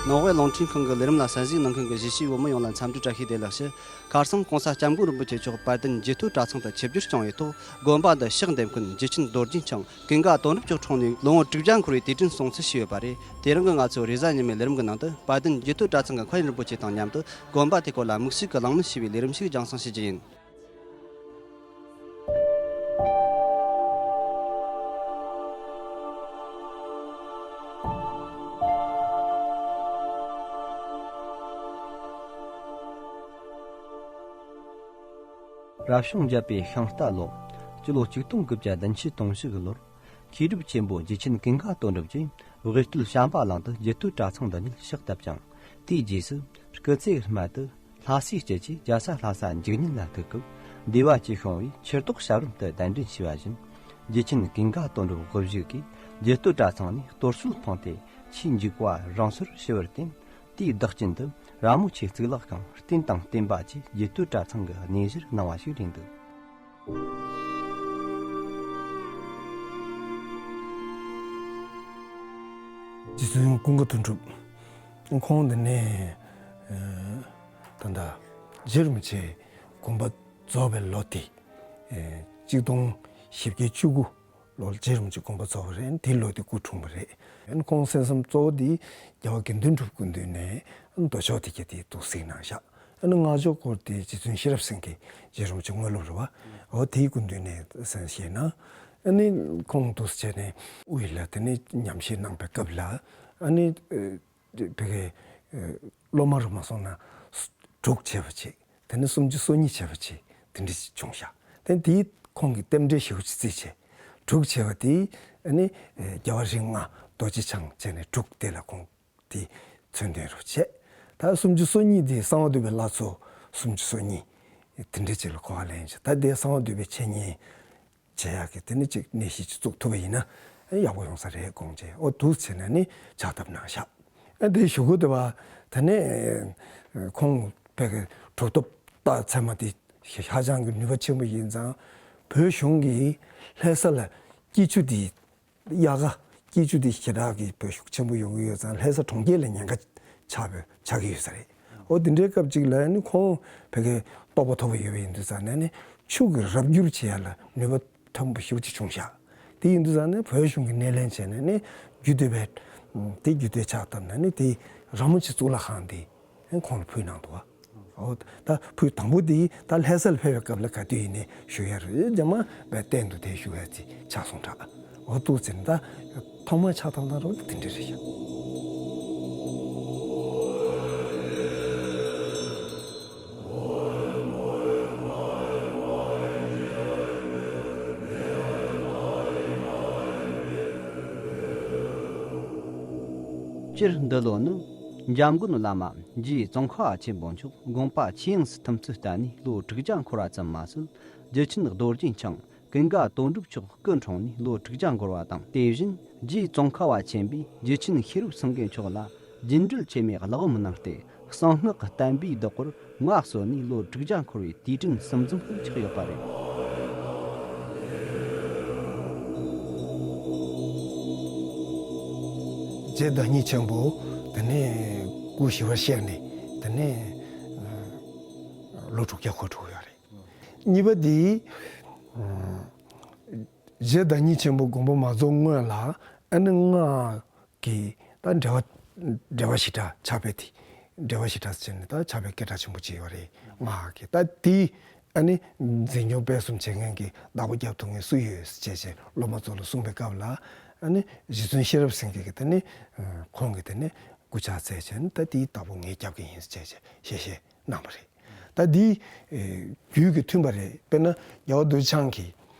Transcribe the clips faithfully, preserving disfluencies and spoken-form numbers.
ནོར་ཝེ་རླུང་འཕྲིན་ཁང་གི་ལས་རིམ་ལ་གསན་གཟིགས་གནང་མཁན་གྱི་གཞིས་བྱེས་བོད་མི་ཡོངས་ལ་འཚམས་འདྲི་བཀྲ་ཤིས་བདེ་ལེགས་ཞུ། ཁ་སང་༸གོང་ས་༸སྐྱབས་མགོན་རིན་པོ་ཆེ་མཆོག་དཔལ་ལྡན་རྒྱུད་སྟོད་གྲྭ་ཚང་དུ་ཆིབས་བསྒྱུར་བྱུང་བའི་ཐོག་དགོན་པ་འདི་ཕྱག་འདེབས་མཁན་རྗེ་ཆེན་རྡོ་རྗེ་འཆང་ཀུན་དགའ་དོན་གྲུབ་མཆོག་འཁྲུངས་ནས་ལོ་ངོ་དྲུག་བརྒྱ་འཁོར་བའི་དུས་དྲན་སྲུང་བརྩི་ཞུས་ཡོད་པ་རེད། དེ་རིང་གི་ང་ཚོའི་རེས་གཟའ་ཉི་མའི་ལས་རིམ་གྱི་ནང་དུ་དཔལ་ལྡན་རྒྱུད་སྟོད་གྲྭ་ཚང་གི་མཁན་རིན་པོ་ཆེ་དང་མཉམ་དུ་དགོན་པ་དེ་སྐོར་ལ་དམིགས་བསལ་གྱི་གླེང་མོལ་ཞུས་པའི་ལས་རིམ་ཞིག་རྒྱང་སྲིང་ཞུ་རྒྱུ་ཡིན། རབ་བྱུང་བརྒྱད་པའི་ཤིང་རྟ་ལོ། སྤྱི་ལོ་ཆིག་སྟོང་དགུ་བརྒྱ་བདུན་ཅུ་དོན་བཞི་གི་ལོར། མཁས་གྲུབ་ཆེན་པོ་རྗེ་ཆེན་ཀུན་དགའ་དོན་གྲུབ་ཀྱིས་དབུས་སྟོད་བྱམས་པ་གླིང་དུ་རྒྱུད་སྟོད་གྲྭ་ཚང་འདི་ཉིད་ཕྱག་བཏབ་ཅིང་། དེའི་རྗེས་སུ་སྐུ་ཚེ་སྨད་དུ་ལྷ་སའི་དཀྱིལ་གྱི་རྒྱལ་ས་ལྷ་ས་འཇིགས་ཉེན་ལ་ཐུག་སྐབས། འདས་པ་ཅི་བྱུང་བའི་ཕྱིར་རྟོག་ཞབས་རིམ་དུ་གདན་འདྲེན་ཞུས་པ་བཞིན། རྗེ་ཆེན་ཀུན་དགའ་དོན་གྲུབ་དབུ་བཞུགས་ཀྱིས་རྒྱུད་སྟོད་གྲྭ་ཚང་ནས་གཏོར་སྐྱོན་འཕངས་ཏེ། ཆོས་འཇིགས་པ་རང་སོར་ཞི་བར་བརྟེན། དེའི་བདག་རྐྱེན་དུ་ར་མོ་ཆེ་གཙུག་ལག་ཁང་རྟེན་དང་བརྟེན་པ་བཅས་རྒྱུད་སྟོད་གྲྭ་ཚང་གི་གནས་གཞིར་གནང་བ་ཞིག་རེད་འདུག། རྗེ་བཙུན་ཀུན་དགའ་དོན་གྲུབ། ཁོང་འདི་ནས་ད་ལྟ་རྗེ་རིན་པོ་ཆེ་དགོངས་པ་རྫོགས་པའི་ལོ་དེ་གཅིག་སྟོང་བཞི་བརྒྱ་བཅུ་དགུ་ལོར་རྗེ་རིན་པོ་ཆེ་དགོངས་པ་རྫོགས་པ་རེད། དེའི་ལོ་དེ་སྐུ་འཁྲུངས་པ་རེད། ཁོང་གསན་བསམ་གཙོ་བོ་དེ་རྒྱལ་བ་དགེ་འདུན་གྲུབ་སྐུ་མདུན་ནས་མདོ་ཕྱོགས་དེ་ག་དེ་འདུག་སེ་གནང་བཞག། ཨ་ནི་སྔགས་ཕྱོགས་སྐོར་དེ་རྗེ་བཙུན་ཤེས་རབ་སེང་གེ་རྗེ་རིན་པོ་ཆེ་དངོས་སློབ་རེད་བ། འོ་དེའི་སྐུ་མདུན་ནས་གསན་བཞེས་གནང་། ཨ་ནི་ཁོང་འདུག་སེ་བྱས་ནས་དབུས་ལ་དེ་ནས་ཉམས་བཞེས་གནང་པའི་སྐབས་ལ། ཨ་ནི་ཨ་བོད་ཀྱི་ཨ་སློབ་མ་རུ་མ་སོང་ན་དྲུག་བྱས་པ་ཅིག། དེ་ནས་སུམ་ཅུ་སོ་གཉིས་བྱས་པ་ཅིག། དེ་འདྲ་ཞིག་བྱུང་བཞག། དེ་དེའི་ཁོང་གིས་རྟེན་འབྲེལ་ཞེ་པོ་ཅིག་བརྩིས་བྱས། དྲུག་བྱས་པ་དེ་ཨ་ནི་ཨ་རྒྱལ་བ་རིགས་ལྔ་རྡོ་རྗེ་འཆང་བྱས་ནས་དྲུག་དེ་ལ་ཁོང་དེ་མཚོན་དོན་རུ་བྱས། ད་སུམ་ཅུ་སོ་གཉིས་དེ་གསང་བ་འདུས་པའི་བླ་མཚོ་སུམ་ཅུ་སོ་གཉིས་དེ་འདྲ་ཅིག་ལ་གོ་བ་ལེན་བྱས། ད་དེ་གསང་བ་འདུས་པའི་འཆད་ཉན་བྱེད་ཡག་གི་དེ་ནི་ཅིག་གནས་གཞི་ཅིག་བཙུགས་ཐུབ་པ་ཡིན་ན་ཡག་པོ་ཡོང་ས་རེད་དགོངས་བྱས། འོ་འདུག་བྱས་ནས་ནི་ཕྱག་བཏབ་གནང་བཞག། ཨ་དེ་གཞུག་གུ་དེ་བ་དེ་ནས་ཁོང་བོད་ཀྱི་གྲུབ་ཐོབ་རྟགས་ཚད་མ་དེ་ཧ་ཅང་གི་ནུས་པ་ཆེན་པོ་ཡིན་ཙང་། བོད་གཞུང་གིས་ལྷ་ས་ལ་སྐྱིད་ཆུ་དེ་དབྱར་ཁ་སྐྱིད་ཆུ་དེ་ཞེ་དྲག་གི་བབས་ཤུགས་ཆེན་པོ་ཡོང་གི་ཡོད་ཙང་། ལྷ་ས་གྲོང་ཁྱེར་ལ་ཉེན་ཁ་ཆགས་པའི་ཆགས་ཀྱི་ཡོད་ས་རེད། འོ་དེ་འདྲའི་སྐབས་ཅིག་ལ་ནི་ཁོང་བོད་ཀྱི་རྟོགས་པ་མཐོ་པོ་ཡོད་པ་ཡིན་དུས་ཙང་ནས་ནི་ཆུ་གི་རབ་བསྒྱུར་བྱེད་ཡ་ལ་ནུས་པ་ཕྲན་བུ་ཞེ་པོ་ཅིག་བྱུང་ཤག། དེ་ཡིན་དུས་ཙང་ནས་བོད་གཞུང་གིས་སྣེ་ལེན་བྱས་ནས་ནི་རྒྱུད་སྟོད་པའི་དེ་རྒྱུད་སྟོད་ཕྱག་བཏབ་ནས་ནི་དེ་ར་མོ་ཆེ་གཙུག་ལག་ཁང་དེ་ཁོང་ལ་ཕུལ་གནང་འདུག་བ། འོ་ད་ཕུལ་དང་པོ་དེ་ད་ལྷ་ས་ལ་ཕེབས་པའི་སྐབས་ལ་ག་དུས་ཡིན་ནའི་ཞུ་ཡ་རེད། རྗེས་མ་བས་གཏན་དུ་དེ་ཞུ་ཡ་ཅིག་ཆགས་སོང་དྲག། འོ་འདུག་ཟེར་ན་ད་ཐོག་མར་ཕྱག་བཏབ་སྟངས་རོགས་དེ་འདྲ་རེད་ཤག། སྤྱིར་འདི་ལོ་ནི་འཇམ་མགོན་བླ་མ་རྗེ་ཙོང་ཁ་པ་ཆེན་པོ་མཆོག་དགོངས་པ་ཆོས་དབྱིངས་སུ་ཐིམ་ཚུལ་བསྟན་ནས་ལོ་དྲུག་བརྒྱ་འཁོར་བ་ཙམ་མ་ཟད། རྗེ་ཆེན་རྡོ་རྗེ་འཆང་ཀུན་དགའ་དོན་གྲུབ་མཆོག་སྐུ་འཁྲུངས་ནས་ལོ་དྲུག་བརྒྱ་འཁོར་བ་དང་། དེ་བཞིན་རྗེ་ཙོང་ཁ་པ་ཆེན་པོས་རྗེ་ཆེན་ཤེས་རབ་སེང་གེ་མཆོག་ལ་རྒྱུན་འགྲུལ་ཆེན་མོའི་གླེགས་བམ་གནང་སྟེ། གསང་སྔགས་བསྟན་པའི་བདག་པོར་མངའ་གསོལ་ནས་ལོ་དྲུག་བརྒྱ་འཁོར་བའི་དུས་དྲན་གསུམ་འཛོམས་སུ་ཆགས་ཡོད་པ་རེད། རྗེ་བདག་ཉིད་ཆེན་པོ་དེ་ནས་སྐུ་ཞི་བར་གཤེགས་ནས་དེ་ནས་ལོ་དྲུག་བརྒྱ་འཁོར་འགྲོ་གི་ཡོད་རེད། གཉིས་པ་དེ། རྗེ་བདག་ཉིད་ཆེན་པོ་དགོངས་པ་མ་རྫོགས་སྔོན་ལ་ཨ་ནི་སྔགས་ཀྱི་ད་འགྲེལ་པ་འགྲེལ་པ་ཞེ་དྲག་ཕྱག་དཔེ་དེ། འགྲེལ་པ་ཞེ་དྲག་ཟེར་ནས་ད་ཕྱག་དཔེ་སྐད་གྲགས་ཆེན་པོ་ཅིག་ཡོད་རེད། སྔགས་ཀྱི་ད་དེ་ཨ་ནི་འཛིན་སྐྱོང་སྤེལ་གསུམ་བྱེད་མཁན་གྱི་བདག་པོ་རྒྱབ་ཐུབ་མཁན་སུ་ཡོད་ཟེར་བྱས་བྱས་སློབ་མ་ཚོ་ལ་གསུངས་པའི་སྐབས་ལ། ཨ་ནི་རྗེ་བཙུན་ཤེས་རབ་སེང་གེ་གིས་ད་ནི་ཁོང་གིས་ད་ནི་སྐུ་ཕྱག་འཚལ་བྱས་ནས་ད་དེའི་བདག་པོ་ངས་རྒྱབ་ཀྱི་ཡིན་ཟེར་བྱས་བྱས་ཞལ་བཞེས་གནང་བ་རེད། ད་འདི་ཨེ་རྒྱུད་ཀྱི་མཐུན་པ་རེད། དཔེར་ན་རྒྱལ་བ་རྡོ་རྗེ་འཆང་གིས།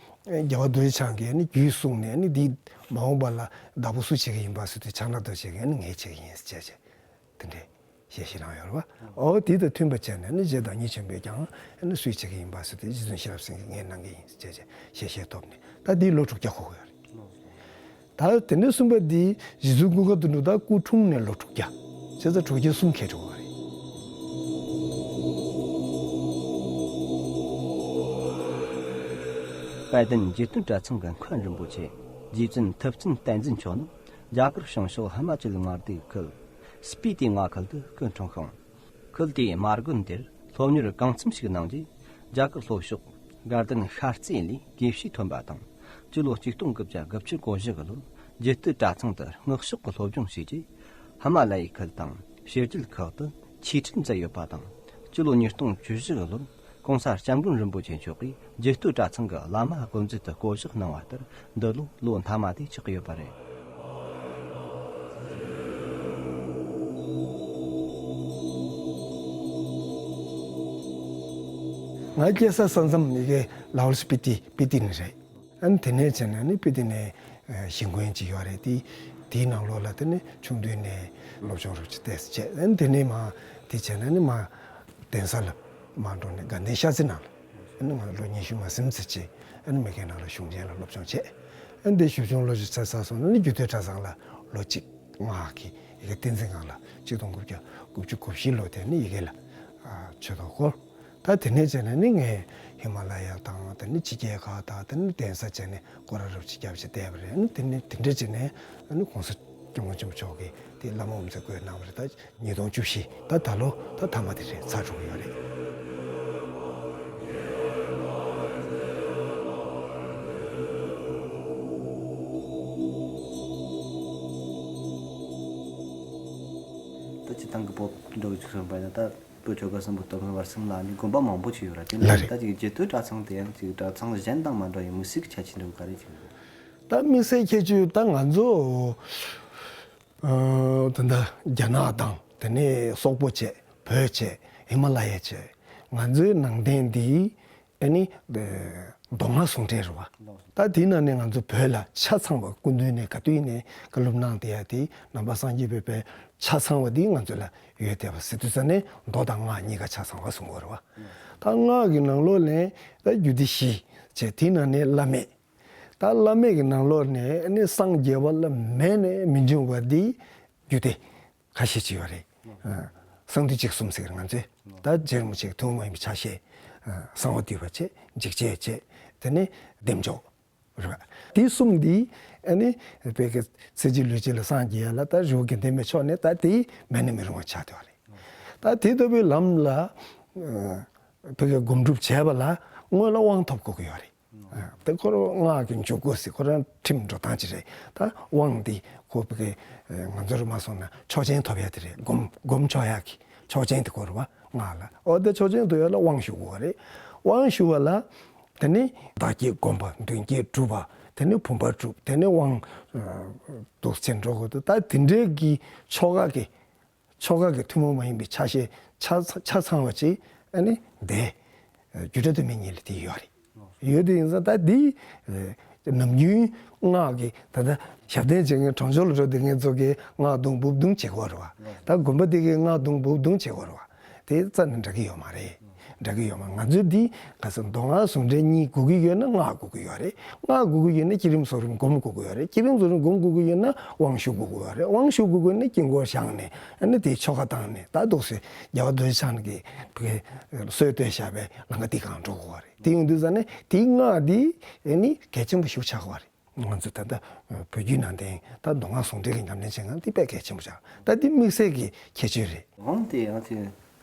ཨེ་རྒྱལ་བ་རྡོ་རྗེ་འཆང་གིས་ནི་རྒྱུད་གསུངས་ནས་ནི་འདི་མ་འོངས་པ་ལ་བདག་པོ་སུ་བྱེད་ཀྱི་ཡིན་པ་ཟེར་དུས་ཕྱག་ན་རྡོ་རྗེ་གིས་ནི་ངས་བྱེད་ཀྱི་ཡིན་ཟེར་བྱས་བྱས་དེ་འདྲའི་ཞལ་བཞེས་གནང་ཡོད་རེད་བ། འོ་དེ་དང་མཐུན་པ་བྱས་ནས་ནི་རྗེ་བདག་ཉིད་ཆེན་པོས་ཀྱང་ནི་སུས་བྱེད་ཀྱི་ཡིན་པ་ཟེར་དུས་རྗེ་བཙུན་ཤེས་རབ་སེང་གེས་ངས་གནང་གི་ཡིན་ཟེར་བྱས་བྱས་ཞལ་བཞེས་ཐོབ་ནས་ད་འདི་ལོ་དྲུག་བརྒྱ་འཁོར་གི་ཡོད་རེད། ད་དེ་ནས་གསུམ་པ་འདི་རྗེ་བཙུན་ཀུན་དགའ་དོན་གྲུབ་ད་སྐུ་འཁྲུངས་ནས་ལོ་དྲུག་བརྒྱ། བྱས་ཙང་དྲུག་བརྒྱ་གསུམ་འཁེལ་འགྲོ་བ་རེད། དཔལ་ལྡན་རྗེ་བཙུན་གྲྭ་ཚང་གི་མཁན་རིན་པོ་ཆེ་རྗེ་བཙུན་ཐུབ་བསྟན་བསྟན་འཛིན་མཆོག་ནི་རྒྱ་གར་བྱང་ཕྱོགས་ཧི་མ་ཅལ་མངའ་སྡེའི་ཁུལ་ སྤི་ཏི་མངའ་ཁུལ་དུ་སྐུ་འཁྲུངས་ཤིང་། ཁུལ་དེའི་མ་དགོན་དེར་སློབ་གཉེར་གང་འཚམ་ཞིག་གནང་རྗེས། རྒྱ་གར་ལྷོ་ཕྱོགས་དགའ་ལྡན་ཤར་རྩེ་ལས་དགེ་བཤེས་ཐོན་པ་དང་། སྤྱི་ལོ་ཆིག་སྟོང་དགུ་བརྒྱ་དགུ་བཅུ་གོ་བཞི་གི་ལོར་རྒྱུད་སྟོད་གྲྭ་ཚང་དུ་སྔགས་ཕྱོགས་ཀྱི་སློབ་སྦྱོང་བྱས་རྗེས། ཧི་མ་ལ་ཡའི་ཁུལ་དང་ཕྱི་རྒྱལ་ཁག་ཏུ་ཆོས་ཁྲིད་མཛད་ཡོད་པ་དང་། སྤྱི་ལོ་ཉིས་སྟོང་བཅུ་བཞི་གི་ལོར་༸གོང་ས་༸སྐྱབས་མགོན་རིན་པོ་ཆེ་མཆོག་གིས་རྒྱུད་སྟོད་གྲྭ་ཚང་གི་བླ་མ་དགོན་མཛད་དུ་བསྐོ་གཞག་གནང་བ་ལྟར། འདི་ལོ་ལོ་མཐའ་མ་དེ་ཆགས་ཀྱི་ཡོད་པ་རེད། ང་སྐྱེས་ས་ས་མཚམས་ཡི་གེ་ལའོ་སི་སྤི་ཏི་སྤི་ཏི་ནས་རེད། ཨ་ནི་དེ་ནས་བྱས་ནས་ནི་སྤི་ཏི་ནས་ཨ་གཞིས་དགོན་ཅིག་ཡོད་རེད། དེ་དེའི་ནང་ལོགས་ལ་དེ་ནི་ཆུང་དུས་ནས་སློབ་སྦྱོང་རོབ་ཅིག་ཏོག་ཙམ་བྱས། ཨ་ནི་དེ་ནས་མ་དེ་བྱས་ན་ནི་མ་གདན་ས་ལ་མ་འགྲོ་ནས་དགའ་ལྡན་ཤར་རྩེ་ནང་ལ་ཨ་ནི་ང་ལོ་ཉི་ཤུ་མ་ཟིན་ཙམ་བྱས། ཨ་ནི་མ་གི་ནང་ལ་གཞུང་ཆེན་ལ་སློབ་སྦྱོང་བྱས། ཨ་ནི་དེ་ཞིབ་སྦྱོང་ལོ་བཞི་ཚར་ཚར་སོང་ན་ནི་རྒྱུད་སྟོད་གྲྭ་ཚང་ལ་ལོ་གཅིག་སྔགས་ཀྱི་ཡི་གེ་བསྟན་འཛིན་སྒང་ལ་ཆིག་སྟོང་དགུ་བརྒྱ་དགུ་བཅུ་གོ་བཞི་ལོ་དེ་ནི་ཡི་གེ་ལ་ཨ་ཆོས་ཐོག་བསྐོར། ད་དེ་ནས་བྱས་ནས་ནི་ངས་ཧི་མ་ལ་ཡ་དང་དེ་ནི་ཕྱི་རྒྱལ་ཁག་དང་དེ་ནི་གདན་ས་བྱས་ནས་སྐོར་ར་རོབ་ཅིག་བརྒྱབ་བྱས་བསྡད་པ་རེད། ཨ་ནི་དེ་ནི་དེ་འདྲ་བྱས་ནས་ཨ་ནི་༸གོང་ས་༸སྐྱབས་མགོན་ཆེན་པོ་མཆོག་གིས་དེ་བླ་མ་འོ་མཚན་བསྐོས་གནང་བ་རེད། ད་ཉིས་སྟོང་བཅུ་བཞི་ད་ད་ལོ་ད་མཐའ་མ་དེ་རེད། ཚར་འགྲོ་གི་ཡོད་རེད། ད་སྤྱིར་བཏང་གི་བོད་འགྲོ་གི་ཆུ་སོན་པ་ཡིན་ན་ད། བོད་ཆོལ་ཁ་གསུམ་པོ་སྟོད་ལུང་བར་གསུམ་ལ་ནི་དགོན་པ་མང་པོ་ཅིག་ཡོད་ར། དེ་ལ་ལ་རེད། ད་ཅིག་རྒྱུད་སྟོད་གྲྭ་ཚང་དེ་ཡང་ཅིག་གྲྭ་ཚང་གཞན་དང་མ་འདྲ་བའི་དམིགས་བསལ་གྱི་ཁྱད་ཆོས་འདྲ་བོ་ག་རེ་ཅིག་ཡོད། ད་དམིགས་བསལ་ཁྱད་ཆོས་ད་ང་ཚོ་ཨ་ད་ལྟ་རྒྱ་ནག་དང་དེ་ནས་སོག་པོ་བྱས། བོད་བྱས། ཧི་མ་ལ་ཡ་བྱས། ང་ཚོའི་ནང་བསྟན་འདི་ཨ་ནི་མདོ་སྔགས་ཟུང་འབྲེལ་རེད་བ། ད་དེའི་ནང་ནས་ང་ཚོ་བོད་ལ་ཆ་ཚང་བ་སྐུ་མདུན་ནས་ག་དུས་ནས་བཀའ་སློབ་གནང་བསྡད་ཡ་དེ་ནང་པ་སངས་རྒྱས་པའི་དཔལ་ཆ་ཚང་བ་འདི་ང་ཚོ་ལ་ཡོད་བསྡད་པ་ཟེར་དུས་ཙ་ནས་མདོ་དང་སྔགས་གཉིས་ཀ་ཆ་ཚང་བ་གསུང་གི་ཡོད་རེད་བ། ད་སྔགས་ཀྱི་ནང་ལོགས་ནས་ད་རྒྱུད་སྡེ་བཞི་བྱས། དེའི་ནང་ནས་བླ་མེད། ད་བླ་མེད་ཀྱི་ནང་ལོགས་ནས་ནི་སངས་རྒྱས་པ་ལ་མེད་ནས་མི་འབྱུང་བ་འདི་རྒྱུད་སྡེ་ཁ་ཤས་ཅིག་ཡོད་རེད། ཨ་གསང་འདུས་བཅུ་གསུམ་ཟེར་ང་ཚོས་ད་རྗེ་རིན་པོ་ཆེ་གི་ཐུན་མོང་མ་ཡིན་པའི་ཕྱག་བཞེས། ཨ་གསང་བ་འདུས་པ་བྱས། འཇིགས་བྱེད་བྱས། དེ་ནས་བདེ་མཆོག་རེད་པ། དེ་གསུམ་འདི་ཨ་ནི་བོད་ཀྱི་ཚེ་གཅིག་ལུས་གཅིག་ལ་སངས་རྒྱས་ཡ་ལ་ད་རི་བོ་དགེ་ལྡན་པའི་ཕྱོགས་ནས་ད་དེ་མེད་ན་མི་རུང་བ་ཆགས་བསྡད་པ་རེད། ད་དེ་ལྟ་བུའི་ལམ་ལ་ཨ་བོད་ཀྱི་སྒོམ་སྒྲུབ་བྱས་པ་ལ་སྔོན་ལ་དབང་ཐོབ་དགོས་ཀྱི་ཡོད་རེད། དེ་ཁོ་རང་སྔགས་ཀྱི་འཇུག་སྒོ་ཟེར་ཁོ་རང་ཁྲིམས་འགྲོ་སྟངས་ཅིག་རེད། ད་དབང་འདི་ཁོ་བོད་ཀྱི་ང་ཚོར་མ་སོང་ན་ཆོག་མཆན་ཐོབ་ཡ་དེ་རེད། སྒོམ་སྒོམ་ཆོག་ཡ་གི་ཆོག་མཆན་དེ་དགོས་རེད་བ། སྔགས་ལ་འོ་དེ་ཆོག་མཆན་ཐོབ་ཡ་ལ་དབང་ཞུ་དགོས་རེད། དབང་ཞུ་བ་ལ་དེ་ནི་བདག་བསྐྱེད་བསྒོམ་པ། མདུན་བསྐྱེད་སྒྲུབ་པ། དེ་ནི་བུམ་པ་སྒྲུབ། དེ་ནི་དབང་འདུག་ཅེས་འགྲོ་དགོས་འདུག་ད་དེ་འདྲའི་གི་ཆོ་ག་གི་ཆོ་ག་གི་ཐུན་མོང་མ་ཡིན་པའི་ཆ་ཤས་ཆ་ཆ་ཚང་བ་ཅིག་ཨ་ནི་འདི་རྒྱུད་གྲྭ་སྟོད་སྨད་གཉིས་ལ་དེ་ཡོད་རེད། ཡོད་དེ་ཡིན་ཙང་ད་འདི་ནམ་རྒྱུན་སྔགས་ཀྱི་ད་ལྟ་ཞབས་བརྟན་བྱེད་མཁན་གྲོང་ཆོག་ལ་འགྲོ་བསྡད་མཁན་ཚོ་གིས་སྔགས་བརྡུང་འབུབ་བརྡུང་བྱེད་ཀྱི་ཡོད་རེད་བ། ད་དགོན་པ་དེ་གིས་སྔགས་བརྡུང་འབུབ་བརྡུང་བྱེད་ཀྱི་ཡོད་རེད་བ། དེ་རྩ་ནས་འགྲིག་གི་ཡོད་མ་རེད། འགྲིག་གི་ཡོད་མ། ང་ཚོས་འདི་ག་ས་མདོ་སྔགས་ཟུང་འབྲེལ་གཉིས་དགོས་ཀྱི་ཡོད་ན་སྔགས་དགོས་ཀྱི་ཡོད་རེད། སྔགས་དགོས་ཀྱི་ཡོད་ན་བསྐྱེད་རིམ་གསོ་རིམ་སྒོམ་དགོས་ཀྱི་ཡོད་རེད། བསྐྱེད་རིམ་གསོ་རིམ་སྒོམ་དགོས་ཀྱི་ཡོད་ན་དབང་ཞུ་དགོས་ཀྱི་ཡོད་རེད། དབང་ཞུ་དགོས་ཀྱི་ཡོད་ན་དཀྱིལ་འཁོར་བཞེངས་ནས་ཨ་ནི་དེའི་ཆོ་ག་བཏང་ནས་ད་འདུག་སེ་རྒྱལ་བ་རྡོ་རྗེ་འཆང་གིས་བོད་སྲོལ་བཏོད་བཞག་པའི་ལམ་ཁ་འདི་སྒང་འགྲོ་དགོས་པ་རེད། དེ་ཡོང་དུས་ཙ་ནས་དེའི་སྔགས་འདི་ཨ་ནི་གལ་ཆེན་པོ་ཞིག་ཆགས་དགོས་པ་རེད། ང་ཚོ་ད་ལྟ་བོད་བརྒྱུད་ནང་བསྟན་ད་མདོ་སྔགས་ཟུང་འབྲེལ་གྱི་ཉམས་ལེན་བྱེད་སྒང་འདི་དཔེ་གལ་ཆེན་པོ་ཆགས། ད་འདི་དམིགས་བསལ་གྱི་ཁྱད་ཆོས་རེད། དབང་དེ་ཡང་ཅིག་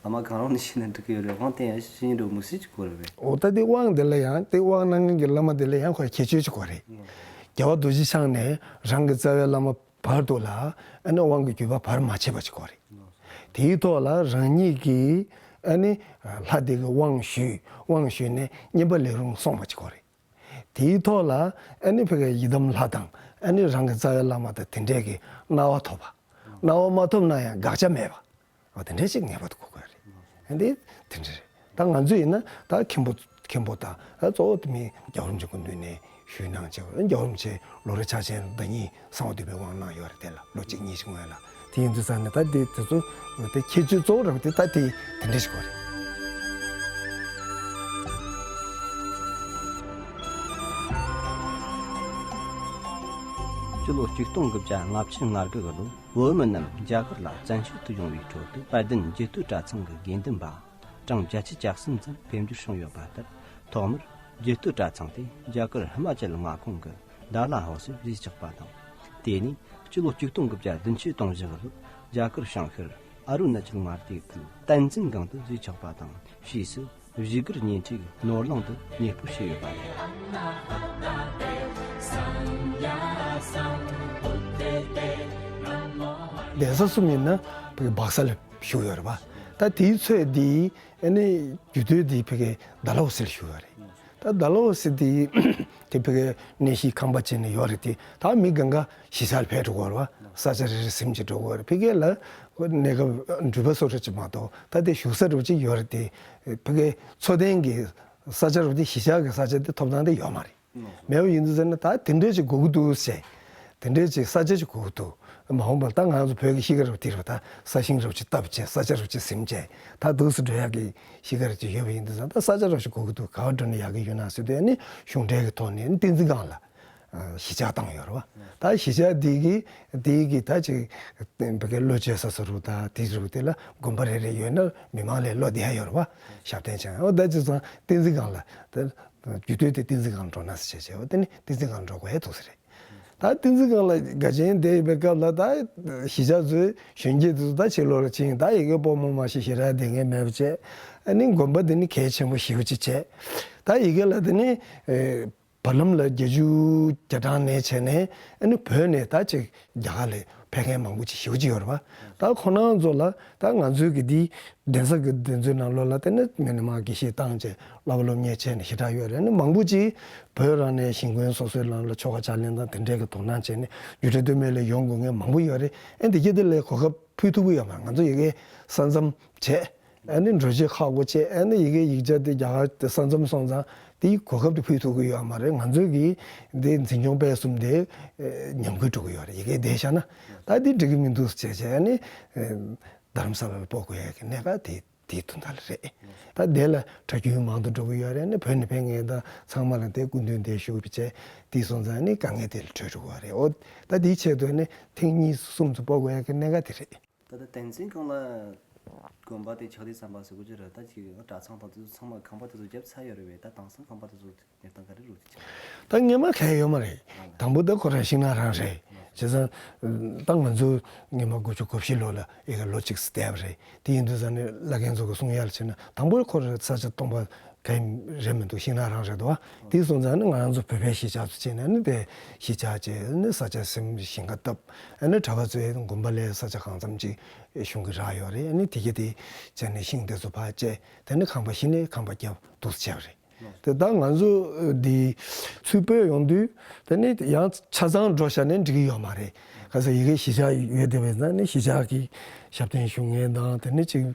བླ་མ་གང་རུང་ནས་ཤེས་ན་འགྲིག་གི་ཡོད་རེད། དབང་དེ་ཡང་ཤེས་འགྲོ་མི་སྲིད་ཅིག་གོ་རེད་པས། འོ་ད་དེ་དབང་དེ་ལ་ཡང་དེ་དབང་གནང་མཁན་གྱི་བླ་མ་དེ་ལ་ཡང་ཁོ་ཁྱད་ཆོས་ཅིག་གོ་རེད། རྒྱལ་བ་རྡོ་རྗེ་འཆང་ནས་རང་གི་རྩ་བའི་བླ་མ་བར་དུ་ལ་ཨ་ནི་དབང་གི་བརྒྱུད་པ་བར་མ་ཆད་པ་ཅིག་གོ་རེད། དེའི་ཐོག་ལ་རང་ཉིད་ཀྱིས་ཨ་ནི་ལྷ་དེ་གི་དབང་ཞུས། དབང་ཞུས་ནས་བསྙེན་པ་ལས་རུང་སོང་བ་ཅིག་གོ་རེད། དེའི་ཐོག་ལ་ཨ་ནི་ཕ་གི་ཡི་དམ་ལྷ་དང་ཨ་ནི་རང་གི་རྩ་བའི་བླ་མ་དང་དེ་འདྲས་ཀྱི་གནང་བ་ཐོབ་པ། གནང་བ་མ་ཐོབ་ན་ཡང་དགག་བྱ་མེད་པ། འོ་དེ་འདྲས་ཅིག་ངེས་པར་དུ་དགོས་ཀྱི་རེད། ཨ་འདི་དེ་འདྲས་རེད། ད་ང་ཚོ་ཡིན་ན་ད་མཁན་པོ་མཁན་པོ་དང་ད་གཙོ་བོ་དེ་མི་རྒྱལ་བ་རིན་པོ་ཆེ་སྐུ་མདུན་ནས་ཞུས་གནང་བྱས། རྒྱལ་བ་རིན་པོ་ཆེ་ལོ་རེ་ཆ་ཆེན་ཟླ་ཉིན་གསང་བ་འདུས་པའི་དབང་གནང་ཡོད་རེད། དེ་ལ་ལོ་གཅིག་གཉིས་ཤིག་སྔོན་ལ། དེ་ཡིན་དུས་ཙང་ནས་ད་དེ་དེ་ཚོ་དེ་ཁྱད་ཆོས་གཙོ་བོ་རང་དེ་ད་དེ་དེ་འདྲ་ཞིག་གོ་རེད། སྤྱི་ལོ་ཆིག་སྟོང་དགུ་བརྒྱ་ལྔ་བཅུ་ང་དགུ་གི་ལོ། བོད་མི་རྣམས་རྒྱ་གར་ལ་བཙན་བྱོལ་དུ་ཡོང་བའི་ཁྲོད་དུ་དཔལ་ལྡན་རྒྱུད་སྟོད་གྲྭ་ཚང་གི་དགེ་འདུན་པ་གྲངས་བརྒྱད་ཅུ་གྱ་གསུམ་ཙམ་ཕེབས་འབྱོར་བྱུང་ཡོད་པ་ལྟར། ཐོག་མར་རྒྱུད་སྟོད་གྲྭ་ཚང་དེ་རྒྱ་གར་ཧི་མ་ཅལ་མངའ་ཁོངས་ཀྱི་ཌ་ལ་ཧོ་སུ་གཞིས་ཆགས་པ་དང་། དེ་ནས་སྤྱི་ལོ་ཆིག་སྟོང་དགུ་བརྒྱ་བདུན་ཅུ་དོན་བཞི་གི་ལོར་ རྒྱ་གར་བྱང་ཤར་ཨ་རུ་ན་ཅལ་མངའ་སྡེའི་ཁུལ་བསྟན་འཛིན་སྒང་དུ་བརྗིད་ཆགས་པ་དང་ཕྱིས་སུ་བཞུགས་སྒར་ཉེ་འཁྲིས་ནོར་གླིང་དུ་གནས་སྤོ་བྱས་ཡོད་པ་རེད། གདན་ས་གསུམ་ཡིན་ན་བོད་ཀྱི་སྦག་ས་ལ་བཞུགས་ཡོད་རེད་པ། ད་དེའི་ཚོད་འདི་ཨ་ནི་རྒྱུད་སྟོད་འདི་བོད་ཀྱི་ཌལ་ཧོ་སི་ལ་བཞུགས་ཡོད་རེད། ད་ཌལ་ཧོ་སི་དེ་དེ་ཕ་གིའི་གནས་གཞིའི་ཁང་པ་བྱས་ནས་ཡོད་རེད་དེ། ད་མི་གང་ག་གཞིས་ཆགས་ལ་ཕེབས་འགྲོ་གི་ཡོད་རེད་པ། ས་ཆ་རེ་རེ་ཟིན་བྱས་འགྲོ་གི་ཡོད་རེད། ཕ་གི་ལ་གནས་སྐབས་འགྲུལ་པ་སོ་སོ་ཅིག་མ་གཏོགས། ད་དེ་བཞུགས་ས་འདྲ་པོ་ཅིག་ཡོད་རེད་དེ། ཕ་གིའི་འཚོ་རྟེན་གྱི་ས་ཆ་འདྲ་པོ་དེ། གཞིས་ཆགས་ཀྱི་ས་ཆ་དེ་ཐོབ་ཐང་དེ་ཡོད་མ་རེད། མེད་པ་ཡིན་དུས་ཟེར་ན། ད་དེ་འདྲས་ཅིག་དགོས་ཀྱི་འདུག་ཟེར། དེ་འདྲས་ཅིག་ས་ཆ་ཅིག་དགོས་ཀྱི་འདུག། མ་འོངས་པར་ད་ང་ཚོ་བོད་ཀྱི་གཤིས་ཀ་འདྲ་པོ་དེ་རེད་པ། ད་ས་ཞིང་འདྲ་པོ་ཅིག་བཏབ་བྱས། ས་ཆ་འདྲ་པོ་ཅིག་ཟིན་བྱས། ད་འདུག་སེ་འགྲོ་ཡག་གི་གཤིས་ཀ་འདྲ་པོ་ཅིག་ཡོད་པ་ཡིན་དུས་ཙང་། ད་ས་ཆ་འདྲ་པོ་ཅིག་དགོས་ཀྱི་འདུག། ག་པར་འགྲོ་ན་ཡག་གི་ཡོད་ན་ཟེར་དུས། ཨ་ནི་གཞུང་འབྲེལ་གྱི་ཐོག་ནས་ཨ་ནི་བསྟན་འཛིན་སྒང་ལ་གཞིས་ཆགས་བཏང་ཡོད་རེད་པ། ད་གཞིས་ཆགས་འདི་གི་འདི་གི་ད་ཅིག་བོད་ཀྱི་བློ་བཅོལ་ས་ཟེར་རུང་། ད་དེ་ཟེར་རུང་། དེ་ལ་དགོན་པ་རེ་རེ་ཡོད་ན་མི་མང་ལ་བློ་བདེ་ཡག་ཡོད་རེད་པ། ཞབས་བརྟན་བྱེད་ཡག། འོ་ད་བྱས་ཙང་བསྟན་འཛིན་སྒང་ལ། ད་རྒྱུད་སྟོད་དེ་བསྟན་འཛིན་སྒང་འགྲོ་ན་ཟེར་བྱས་བྱས། འོ་དེ་ནི་བསྟན་འཛིན་སྒང་འགྲོ་དགོས་ཡག་འདུག་ས་རེད། ད་བསྟན་འཛིན་སྒང་ལ་དགའ་ཆེན་བསྡད་ཡོད་པའི་སྐབས་ལ། ད་གཞིས་ཆགས་ཚོས་གཞོན་སྐྱེས་དེ་ཚོ་ད་ཕྱི་ལོགས་ལ་ཕྱིན། ད་ཡ་གི་སྤོ་རྨོ་མ་ཤི་ཞེ་དྲག་བསྡད་མཁན་མེད་པ་བྱས། ཨ་ནི་དགོན་པ་དེ་ནི་གལ་ཆེན་པོ་ཞེ་པོ་ཅིག་བྱས། ད་ཡ་གི་ལ་དེ་ནི་ཨེ་བར་ལམ་ལ་བརྒྱད་ཅུ་གྱ་གྲངས་ནས་བྱས་ནས། ཨ་ནི་བོད་ནས་ད་ཅིག་རྒྱ་གར་ལ་ཕེབས་མཁན་མང་པོ་ཅིག་ཞེ་པོ་ཅིག་ཡོད་རེད་པ། ད་ཁོང་རྣམ་ཚོ་ལ་ད་ང་ཚོའི་གི་འདི་གདན་ས་གི་གདན་ཚོའི་ནང་ལོགས་ལ་དེ་ནི་མི་མང་དགེ་བཤེས་བཏང་བྱས་བསླབ་པ་སློབ་གཉེར་བྱས་ནས་ཞེ་དྲག་ཡོད་རེད། ཨ་ནི་མང་པོ་ཅིག་བོད་རང་ནས་ཞིང་ཁོན་སོ་སོའི་ནང་ལ་ཆོ་ག་ཕྱག་ལེན་དང་དེ་འདྲའི་གི་དོ་སྣང་བྱས་ནས་རྒྱུད་སྟོད་སྟོད་སྨད་ལ་ཡོང་དགོས་མཁན་མང་པོ་ཡོད་རེད། ཨ་ནི་དེ་གྱད་དེ་ལ་གོ་སྐབས་ཕུལ་ཐུབ་ཀྱི་ཡོད་མ་རེད། ང་ཚོ་ཡ་གི་ས་མཚམས་བྱས། ཨ་ནི་འགྲོ་སྐྱོད་ཁག་པོ་བྱས། ཨ་ནི་ཡ་གི་ཡིག་ཆ་དེ་རྒྱ་གར་དེ་ས་མཚམས་སོང་ཙང་དེའི་གོ་སྐབས་དེ་ཕུལ་ཐུབ་ཀྱི་ཡོད་མ་རེད། ང་ཚོའི་གི་དེ་འཛིན་སྐྱོང་སྤེལ་གསུམ་དེ་ཨེ་ཉམས་རྒུད་འགྲོ་གི་ཡོད་རེད། ཡ་གི་བསྡད་བཞག་ན། ད་དེ་འགྲིག་གི་མི་འདུག་ཟེར་བྱས། ཨ་ནི་ཨེ་རྡ་རམ་ས་ལ་ལ་སྤོ་དགོས་ཡ་གི་གནད་འགག་དེ་དེའི་དོན་དག་ལ་རེད། ད་དེ་ལ་གྲྭ་རྒྱུན་མང་དུ་འགྲོ་གི་ཡོད་རེད། ཨ་ནི་བོད་ནས་ཕེབས་མཁན་དང་ཚང་མ་ལ་དེ་སྐུ་མདུན་དེ་ཞུ་བྱས། དེ་སོང་ཙང་ཨ་ནི་དཀའ་ངལ་དེ་ལ་གྲོལ་འགྲོ་གི་ཡོད་རེད། འོ་ད་དེའི་ཆེད་དུ་ཨ་ནི་ཐེངས་གཉིས་གསུམ་ཙམ་སྤོ་དགོས་ཡ་གི་གནད་འགག་དེ་རེད། ད་ལྟ་བསྟན་འཛིན་སྒང་ལ་དགོན་པ་དེ་ཆགས་དུས་ཙམ་པ་ཟེར་དགོས་ཀྱི་རེད། ད་ཅིག་གྲྭ་ཚང་དང་དེ་ཚོ་ཚང་མ་ཁང་པ་དེ་ཚོ་བརྒྱབ་ཚར་ཡོད་རེད་པས། ད་དེང་སང་ཁང་པ་དེ་ཚོ་གནས་སྟངས་ག་རེ་རེད་ཅིག། ད་སྔོན་མ་གང་ཡང་ཡོད་མ་རེད། དང་པོ་ད་ཁོ་རང་ཤིང་ནགས་རང་རེད། བྱས་ཙང་ད་ང་ཚོ་སྔོན་མ་དགུ་བཅུ་གོ་བཞི་ལོ་ལ་ཡ་གི་ལོ་གཅིག་ཙམ་བསྡད་པ་རེད། དེ་ཡིན་དུས་ཙང་ནས་བླ་རྒན་ཚོ་གི་གསུང་ཡ་ལ་བྱས་ན། དང་པོ་ཁོ་རང་ས་ཆ་སྟོང་པ་གང་ཡང་རེད་མི་འདུག། ཤིང་ནགས་རང་རེད་འདུག་པ། དེ་སོང་ཙང་ནི་ང་རང་ཚོ་བོད་པའི་གཞིས་ཆགས་སུ་ཕྱིན་ནས་ནི་དེ་གཞིས་ཆགས་བྱས་ནི་ས་ཆ་ཟིན། ཞིང་ཁ་བཏབ། ཨ་ནི་གྲྭ་པ་ཚོས་དགོན་པ་ལ་ས་ཆ་གང་འཚམ་ཅིག་གཞུང་གིས་རག་ཡོད་རེད། ཨ་ནི་དེ་གྱད་དེ་བྱས་ནས་ཤིང་དེ་ཚོ་ཕར་བཅད། དེ་ནི་ཁང་པ་བཞི་ནས་ཁང་པ་བརྒྱབ་འདུག་སེ་བྱས་པ་རེད། དེ་ད་ང་ཚོ་འདི་ཚུར་སྤོས་ཡོང་དུས་དེ་ནི་ཡང་ཆ་ཚང་འགྲོ་བཞག་ནས་འགྲིག་གི་ཡོད་མ་རེད། ག་ས་ཡ་གི་གཞིས་ཆགས་ཡོད་བསྡད་པ་ཡིན་ན་ནི་གཞིས་ཆགས་ཀྱི་ཞབས་བརྟན་ཞུ་མཁན་དང་དེ་ནི་ཅིག་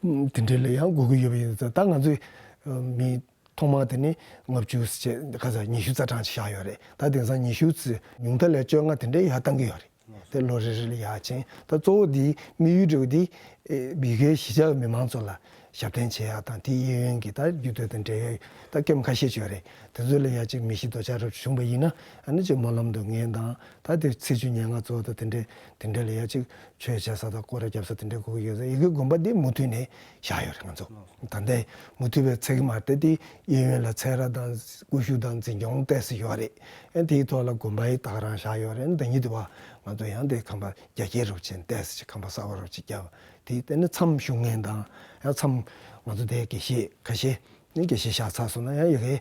དེ་འདྲ་ལ་ཡང་དགོས་ཀྱི་ཡོད་པ་ཡིན་ཙང་། ད་ང་ཚོས་མི་ཐོག་མ་དེ་ནི་ལྔ་བཅུ་ཙམ་བྱས། ག་ས་ཉི་ཤུ་རྩ་གྲངས་ཅིག་བཞག་ཡོད་རེད། ད་དེང་སང་ཉི་ཤུ་ཙམ། ཉུང་མཐའ་ལ་བཅོ་ལྔ་དེ་འདྲ་ཡར་བཏང་གི་ཡོད་རེད། དེ་ལོ་རེ་རེ་ལ་ཡར་ཕྱིན། ད་གཙོ་བོ་འདི་དམིགས་ཡུལ་འདྲ་བོ་འདི་ཨེ་ཡ་གི་གཞིས་ཆགས་མི་མང་ཚོ་ལ་ཞབས་བརྟན་བྱེད་ཡག་དང་། དེ་གཡས་གཡོན་གྱི་ད་རྒྱུད་སྟོད་དང་འབྲེལ་ཡོད་ད་སྐྱེམས་ཁ་ཤས་ཅིག་ཡོད་རེད། དེ་ཚོ་ལ་ཡ་ཅིག་མི་ཤི་འདོད་ཆགས་རབ་བྱུང་བ་ཡིན་ན། ཨ་ནི་ཅིག་སྨོན་ལམ་འདོན་མཁན་དང་། ད་དེ་ཚེས་བཅུ་ཉེར་ལྔ་ཚོ་དང་དེ་འདྲ་དེ་འདྲ་ལ་ཡ་ཅིག་ཆོས་བྱེད་ས་དང་སྐོར་ར་རྒྱབ་ས་དེ་འདྲ་དགོས་ཀྱི་ཡོད་ཙང་། ཡ་གི་དགོན་པ་འདི་མུ་མཐུད་ནས་བཞག་ཡོད་རེད། ང་ཚོ་ད་ལྟ་མུ་མཐུད་པའི་ཚད་ཀྱི་མ་རེད། དེ་གཡས་གཡོན་ལ་ཚལ་ར་དང་ཀུ་ཤུ་དང་འཛིན་སྐྱོང་ཏོག་ཙམ་ཡོད་རེད། ཨ་དེའི་ཐོག་ལ་དགོན་པ་ཡི་ད་ག་རང་བཞག་ཡོད་རེད། ཟླ་ཉིན་དུ་བ་ང་ཚོ་ཡང་དེ་ཁང་པ་རྒྱ་སྐྱེད་རོབ་ཅིག་ཏོག་ཙམ་ཅིག་ཁང་པ་གསར་པ་རོབ་ཅིག་བརྒྱབ། དེ་དེ་ནི་མཚམས་བཞུགས་མཁན་དང་། ཡང་མཚམས་ང་ཚོ་དེ་དགེ་བཤེས་ཁ་ཤས་ནི་དགེ་བཤེས་བཞག་ཚར་སོང་ན། ཡང་ཡ་གི་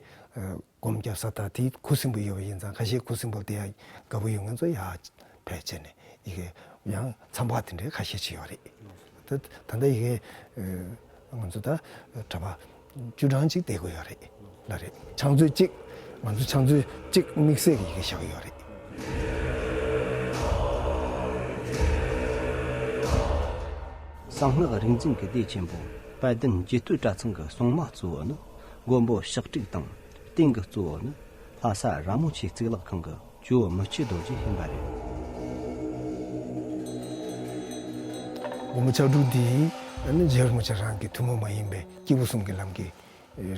སྒོམ་རྒྱབ་ས་དང་དེ་ཁུ་སིམ་པོ་ཡོད་པ་ཡིན་ཙང་། ཁ་ཤས་ཁུ་སིམ་པོ་དེ་ཡ་དགའ་པོ་ཡོད་མཁན་ཚོ་ཡར་ཕེབས་བྱས་ནས་ཡ་གི་ཡང་མཚམས་པ་དེ་འདྲའི་ཁ་ཤས་ཅིག་ཡོད་རེད། ད་ད་ལྟ་ཡ་གི་ང་ཚོ་ད་གྲྭ་པ་བཅུ་གྲངས་ཅིག་བསྡད་ཀྱི་ཡོད་རེད། ལགས་རེད། ཕྱག་མཛོད་གཅིག། ང་ཚོ་ཕྱག་མཛོད་གཅིག་དམིགས་བསལ་གྱི་ཡ་གི་བཞག་ཡོད་རེད། གསང་སྔགས་རིག་འཛིན་གྱི་སྡེ་ཆེན་པོ་དཔལ་ལྡན་རྒྱུད་སྟོད་གྲྭ་ཚང་གི་གསང་མ་གཙོ་བོ་ནི་མགོན་པོ་ཕྱག་དྲུག་དང་། རྟེན་གྱི་གཙོ་བོ་ནི་ལྷ་ས་ར་མོ་ཆེའི་གཙུག་ལག་ཁང་གི་ཇོ་བོ་མི་བསྐྱོད་རྡོ་རྗེ་ཡིན་པ་རེད། མགོན་པོ་ཕྱག་དྲུག་འདི་ནི་རྗེ་རིན་པོ་ཆེ་རང་གི་ཐུན་མོང་མ་ཡིན་པའི་སྐྱེས་བུ་གསུམ་གྱི་ལམ་གྱི་